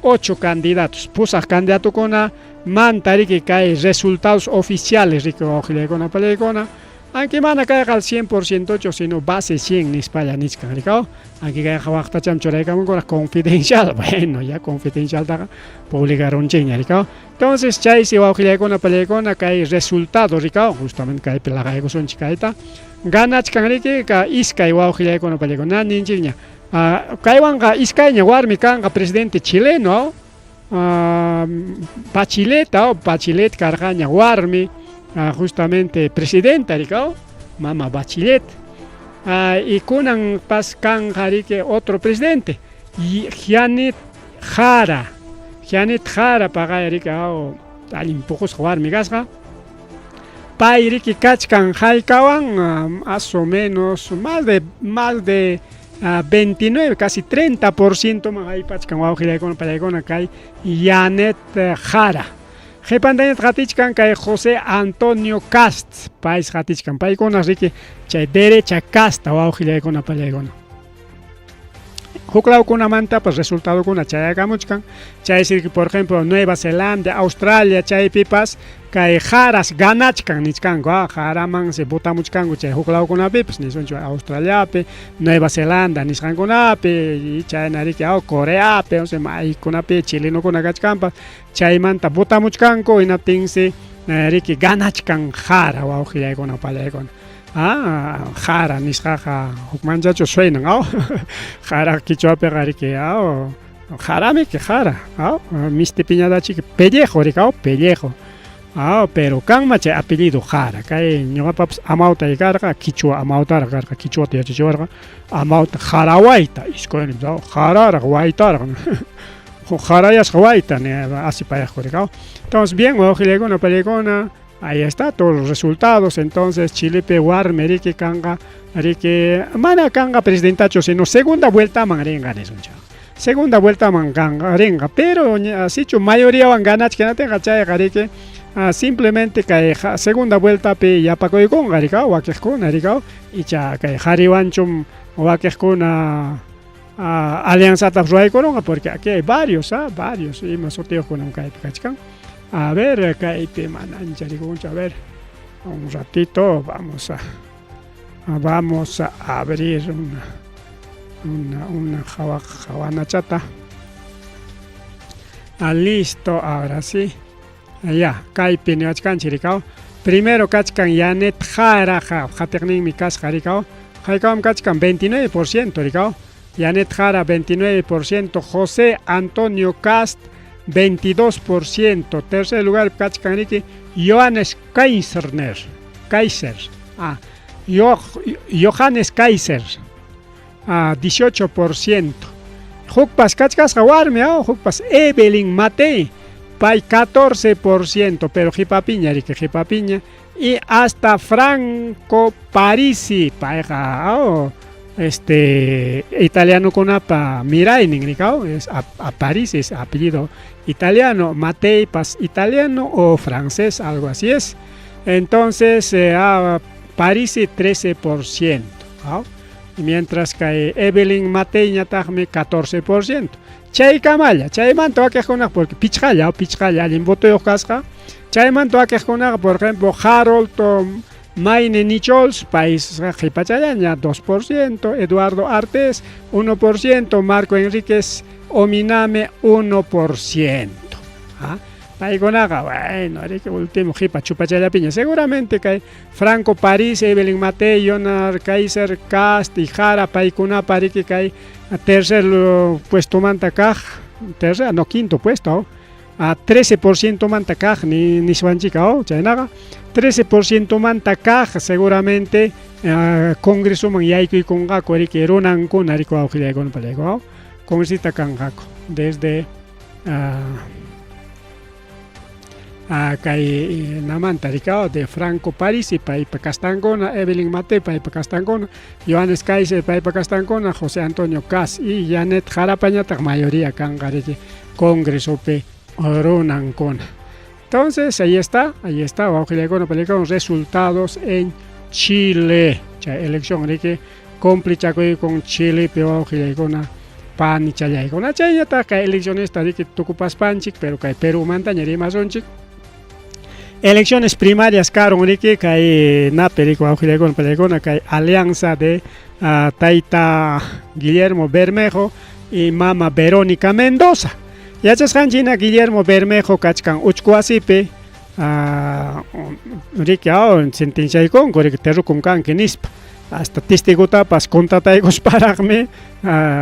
8 candidatos, pusaq candidatokuna manta riki kay resultados oficiales riki wawqillaykuna pallaykuna, aunque mana kayqa al 100% sino base 100 nispalla nichkan rikaw, aunque kayqa waqtacham churaykamunkuna confidencial, bueno ya confidencialtaqa publicarunchikña rikaw. Entonces chaysi wawqillaykuna pallaykuna kay resultado rikaw, justamente kaypi laqaykusunchik kayta, ganachkan riki ka iskay wawqillaykuna pallaykuna ninchikña. Kaywanqa iskayña warmi kanqa presidente chileno, Bachelet, Bachelet karqaña warmi justamente presidenta rikaw, mama Bachelet. Y kunan pas kanqa riki otro presidente, Janet Jara, Janet Jara paqay riki allin puqusqa warmi kasqa. Pay riki kachkan haykawan más o menos más de 29, casi 30% man haypachkan wawqillaykuna pallaykuna kay Janet Jara. Qhipantañataq qatichkan kay José Antonio Kast, paysi qatichkan, paykuna riki chay derecha casta wawqillaykuna pallaykuna. Huk lawkunamantapas resultadokuna chayakamuchkan, chaysi riki por ejemplo Nueva Zelanda, Australia chaypipas kay Jaras ganachkan nichkanku, Jaramansi votamuchkanku chay huk lawkunapipas nisunchik Australiapi, Nueva Zelanda nisqankunapi, chayna riki Coreapi, o sea maykunapi chilenokuna kachkanpas chaymanta votamuchkanku hinaptinsi riki ganachkan Jara wawqillaykuna pallaykuna. Ah, jara nisqaqa hukmanchachu suenan, aw? Jara qichwapiqa riki, aw? Jaramiki jara, aw? Misti piñadachiki pellejo riki, aw? Pellejo. Aw, pero kanma chay apellido Jara. Kay ñuqapapas amawtay karqa, qichwa amawtaraq karqa, qichwata yachachiwarqa, amawta jarawayta, iskaynin, aw? Jararaq, waytaraq. Jarayasqa wayta, asipayaqku riki, aw? Entonces, bien, wawqillaykuna, pallaykuna, Ahí está todos los resultados. Entonces, Chilepi warmi riki kanqa, riki mana kanqa presidentachu, sino segunda vueltaman rinqa nisunchik. Segunda vueltaman kanqa rinqa, pero sichu mayoriawan ganachkanatinqa chayqa riki simplemente kay segunda vueltapi yapakuykunqa riki wakiqkuna riki icha kay qhariwanchum wakiqkuna alianzata ruwaykurunqa porque aquí hay varios, varios ima sutiyuqkunam kaypi kachkan. A ver, kaypi mana ancha rikunchu. A ver, un ratito vamos a vamos a abrir una una una hawanachata. Ah, listo, ahora sí. Ya, kaypi niwachkanchik rikaw. Primero kachkan Yanet Jara, qatiqninmi kasqa rikaw. Haykawam kachkan 29% rikaw. Yanet Jara 29%, José Antonio Kast 22%, tercer lugar kachkan riki Johannes Kaiserner, Kaiser, ah, Johannes Kaiser, ah, 18%. Hukpas kachkasqa warmi, ah, hukpas Evelyn Matei, pay 14%, pero qipapiña riki, qipapiña y hasta Franco Parisi, payqa oh, este italianokunapa miraynin rikaw, es a, a Parisi es apellido italiano, Matei pas italiano o francés, algo así es. Entonces, a Parisi 13%, ¿no? Y mientras que Evelyn Mateiñataqmi 14%. Chaykamalla, chaymanta wakiqkunaqa porque pichqalla, pichqalla allin votoyuq kasqa. Chaymanta wakiqkunaqa, por ejemplo, Harold Maine Nichols, país qhipachallaña 2%, Eduardo Artes 1%, Marco Enríquez Ominame 1%. ¿Ah? Paykunaqa, bueno, riki último qipa chupachallapiña. Seguramente kay Franco París, Evelyn Matei, Jonar Kaiser, Kast y Jara, paykunapa riki kay tercer puestomanta kaq, tercer, no, quinto puesto, a 13% manta kaq ni niswanchika, oh, chaynaqa 13% manta kaq seguramente congresoman yaykuykunqaku riki runankuna riki wawqillaykuna pallaykuna, congresista kanqaku desde kay namanta rikaw de Franco Parisi paypa kastankuna, Evelyn Matei paypa kastankuna, Johannes Kaiser paypa kastankuna, José Antonio Kast y Janet Jarapañataq mayoría kanqa riki congresopi runankuna. Entonces, ahí está, wawqillaykuna pallaykuna, resultados en Chile. Chay elección riki cumplichakuykun Chilepi wawqillaykuna panichallaykuna. Chayñataq kay eleccionesta riki tukupaspanchik, pero kay Perúmantaña rimasunchik. Elecciones primarias karun riki kay napi riki wawqillaykuna pallaykuna kay alianza de tayta Guillermo Bermejo y mama Verónica Mendoza. Yachasqanchik Guillermo Bermejo kachkan Uchkuwasipi riki sentenciaykunku riki terrukum kanki nispa. Hasta testigutapas contrataykusparaqmi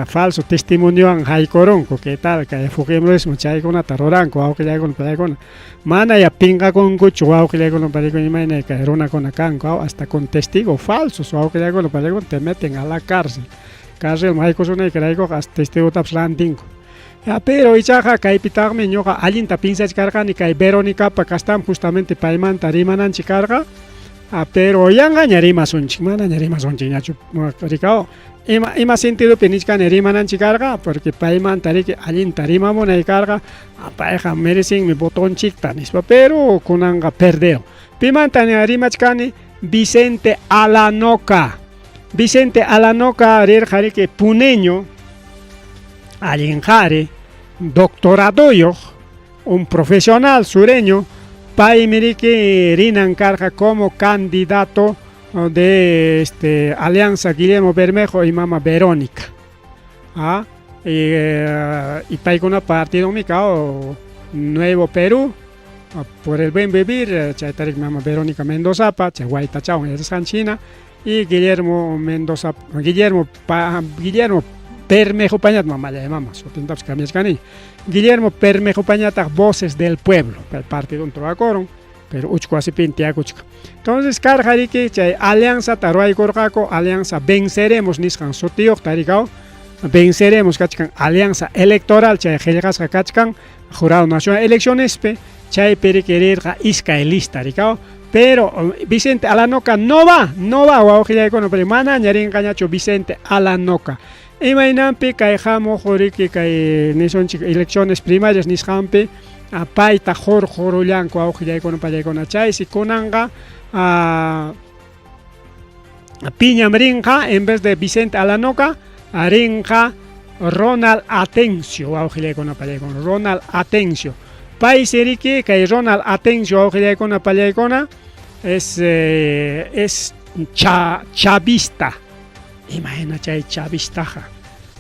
falso testimoniowan haykurunku, ¿qué tal? Kay fujimorismo chaykunata ruranku wawqillaykuna pallaykuna. Mana ya pinqakunkuchu wawqillaykuna pallaykuna imayna kay runakuna kanku, hasta con testigo falsos wawqillaykuna pallaykuna te meten a la cárcel. Cárcelman haykusunaykiraykuqa hasta testigutapas rantinku. Ya, pero ichaqa kaypitaqmi ñuqa allinta pinsachkarqani kay Veronicapa kastam justamente paymanta rimananchik karqa. Pero yanqaña rimasunchik, manaña rimasunchikñachu rikaw. Ima ima sentidopi nichkani rimananchik karqa, porque paymanta riki allinta rimamunay karqa, payqa merecinmi votonchikta nispa, pero kunanqa perdeo. Pimanta rimachkani Vicente Alanoca. Vicente Alanoca rirqa riki puneño, allin qhari, doctoradoyuq, un profesional sureño, paymi riki rinan karqa como candidato de este Alianza Guillermo Bermejo y mama Verónica. Y paykuna partidonmi kaw Nuevo Perú. Por el Buen Vivir, chaytarik mama Verónica Mendozapa, chay waytachawan yachasqanchik hina, y Guillermo Mendoza, Guillermo pa, Guillermo Permejo Pañat, mamallay mama, sutintapas cambiachkaniña. Guillermo Permejo Pañataq Voces del Pueblo, pay partidunta ruwakurun, pero uchku wasipin tiyakuchkan. Entonces karqa riki chay alianzata ruwaykurqaku, Alianza Venceremos nisqan sutiyuqta rikaw, Venceremos kachkan alianza electoral chay qillqasqa kachkan Jurado Nacional Eleccionespi, chaypi riki rirqa iskay lista rikaw, pero Vicente Alanoca no va, no va wawqillaykuna, pero manaña rinqañachu Vicente Alanoca. Imaynanpi kay hamuq riki kay nisunchik elecciones primarias nisqanpi payta qurqurullanku wawqillaykuna pallaykuna, chaysi kunanqa piñam rinqa en vez de Vicente Alanoca rinqa Ronald Atencio wawqillaykuna pallaykuna, Ronald Atencio. Paysi riki kay Ronald Atencio wawqillaykuna pallaykuna es es chavista. Imahina chay chavistaqa?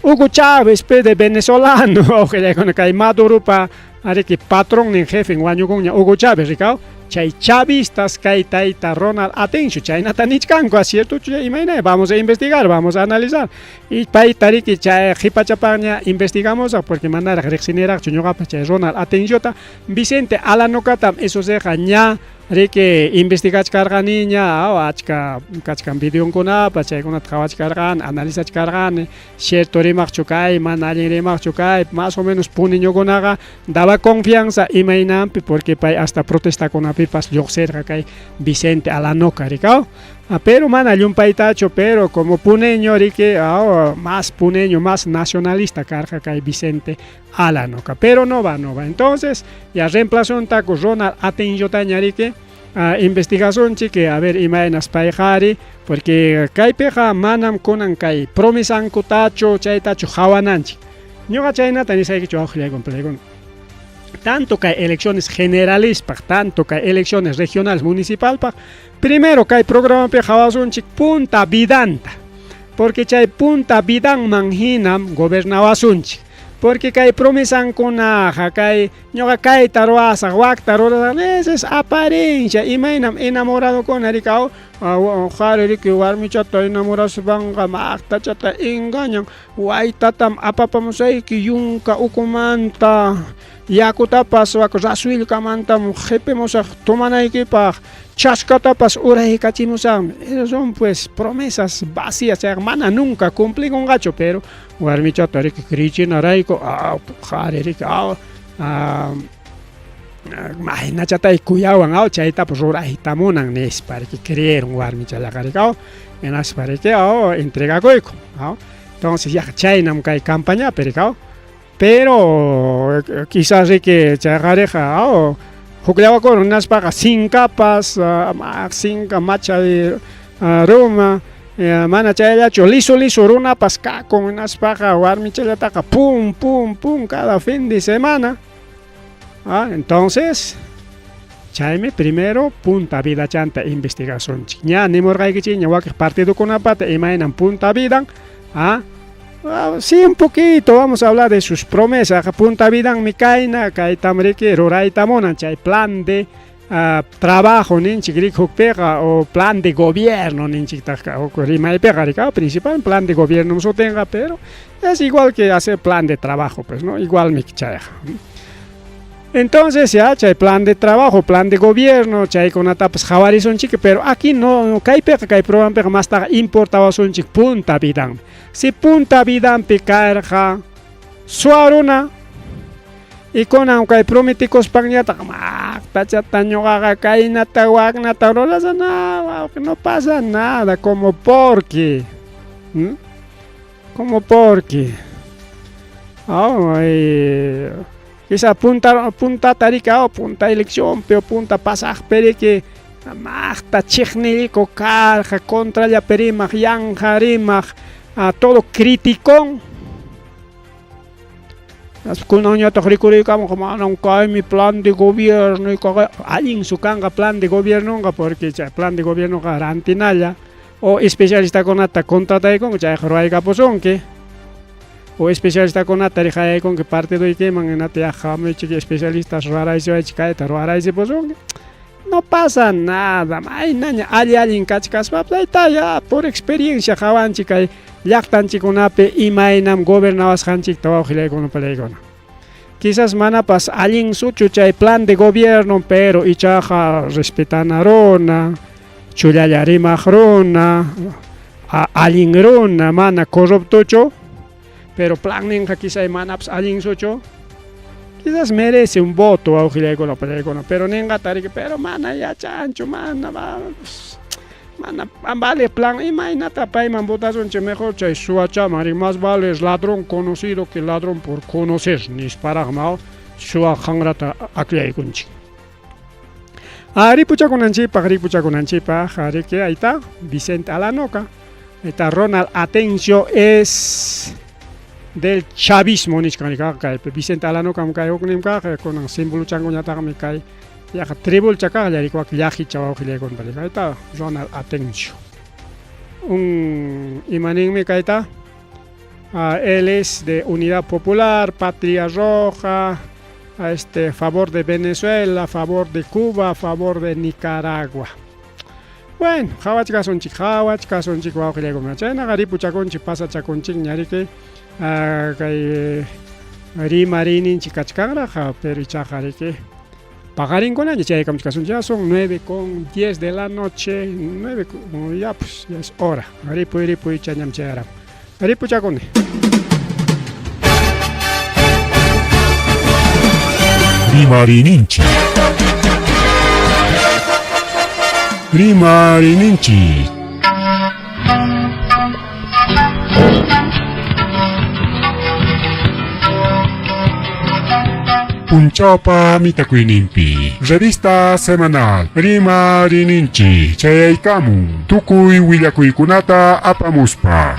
Hugo Chávez pe de venezolano wawqillaykuna, kay Maduropa ariki patronnin jefen wañukunña Hugo Chávez rikaw, chay chavistas kay tayta Ronald Atencio chaynata nichkanku, ¿cierto? Imayna, vamos a investigar, vamos a analizar. Y payta riki chay qhipachapaña investigamos porque manaraq riqsiniraqchu ñuqapas chay Ronald Atenciota. Vicente Alanocatam eso seqa ña riki investigachkarqaniña, achka kachkan videonkunapas, chaykunata qhawachkarqani, analizachkarqani, cierto rimaqchu kay, mana allin rimaqchu kay, más o menos puniñukunaqa daba confianza imaynanpi, porque pay hasta protestakunapipas lluqsirqa kay Vicente Alanoca rikaw, pero mana llumpaytachu, pero como puneño riki, más puneño, más nacionalista karqa kay Vicente Alanoca, pero no va, no va. Entonces ya reemplazontaku Ronald Atenciotaña riki, investigacionchik, a ver imaynas payqari, porque kaypiqa manam kunan kay promesankutachu chaytachu hawananchik. Ñuqa chaynata nisaykichu wawqillaykuna pallaykuna. Tanto kay elecciones generalispaq, tanto kay elecciones regionales municipalpaq, primero kay programapi hawasunchik punta vidanta, porque chay punta vidanman hinam gobernawasunchik. Porque kay promesankunaqa, kay ñuqa kayta ruwasaq, wakta rurasaq, esa es apariencia, imaynam enamoradokuna rikaw, qhari riki warmichata enamoraspanqa maqtachata engañan, waytatam apapamusayki yunka ukumanta, yakutapas wak rasuillkamantam qipimusaq tomanaykipaq, chaskatapas uraykachimusaqmi. Esas son pues promesas vacías, chayqa mana nunca cumplikunqachu, pero warmichata riki krichinarayku, qhari riki, maynachatay kuyawan, chaytapas rurayta munan nispa riki creyeron warmichallaqa riki, hinaspa riki, entregakuyku. Entonces ya chaynam kay campañapi riki, pero quizás riki chay qhariqa, hukllawakurun hinaspaqa sinkapas, sinka machay ruma, mana chayllachu liso liso runapas kakun, hinaspaqa warmichallataqa pum pum pum cada fin de semana. Entonces chaymi primero punta vida chanta investigacionchik. Ña nimurqaykichikña wakiq partidokunapata imaynam punta vidan, sí, un poquito vamos a hablar de sus promesas. Punta vidanmi kayna, kaytam riki rurayta munan chay plan de trabajo ninchik riki hukpiqa, o plan de gobierno ninchiktaq huk rimaypiqa rika, principal plan de gobierno sutinqa, pero es igual que hacer plan de trabajo, pues, ¿no? Igualmi chayqa. Entonces ya chay plan de trabajo, plan de gobierno, chaykunatapas qhawarisunchik, pero aquí no, kaypiqa kay programpiqa mastaqa importawasunchik punta vidanmi. Si punta vidanpi karqa suwa runa y kunan kay prometikuspanñataq maqtachata ñuqaqa kaynata waknata rurasaq, no, no pasa nada, como porque, como porque, quizá puntata riki, punta eleccionpi o punta pasaqpi riki maqta chiqnilliku karqa, contrallapi rimaq, yanqa rimaq, todo criticón. Kunanñataq rikuriykamunqa manam kaymi plan de gobierno, allin su kanqa plan de gobiernonqa, porque chay plan de gobiernoqa rantinalla o especialistakunata contrataykunku chayqa ruwaykapusunki. O especialistakunata riqayaykunki partidoykiman hinata yaqa hamuychik especialistas ruwaraysiwaychik kayta ruwaraysipusunki. No pasa nada, maynaña alli allin kachkaspapas ayta ya por experiencia qawanchik kay llaqtanchikkunapi imaynam gobernawasqanchikta wawqillaykuna palaykuna. Quizás manapas allin suchu chay plan de gobierno, pero ichaqa respetana runa, chullalla rimaq runa, allin runa, mana corruptochu, pero planninqa quizás manapas allin suchu. Quizás merece un voto wawqillaykuna palaykuna, pero ninqata riki, pero mana yachanchu, mana mana vale plan imaynata payman votasunchik mejor chay suwachaman riki, más vale ladrón conocido que ladrón por conocer nisparaqma suwa qanrata akllaykunchik. Ripuchakunanchikpaq, ripuchakunanchikpaq, riki ahí está Vicente Alanoca, ahí está Ronald Atencio es del chavismo nichkan kay Vicente Alanoca kay huknin kaq kunan símbolo-chankuñataqmi kay yaqa tribulcha kaqlla rikuwak llaqicha wawqillaykuna ahí está Ronald Atencio. Un imaninmi kayta él es de Unidad Popular, Patria Roja, favor de Venezuela, favor de Cuba, favor de Nicaragua. Bueno, qhawachkasunchik, qhawachkasunchik wawqillaykuna. Chaynaqa ripuchakunchik, pasachakunchikña riki kay rimariyninchik kachkanraq, pero ichaqa riki paqarinkunaña chaykamuchkasunchik. Ya son 9:10 de la noche, 9, ya pues, ya es hora. Ripuy, ripuy, chañam chayaramun. Ripuchakuni. Rimariyninchik. Rimariyninchik. Punchawpa mitakuyninpi. Revista semanal Rimariyninchik chayaykamun tukuy willakuykunata apamuspa.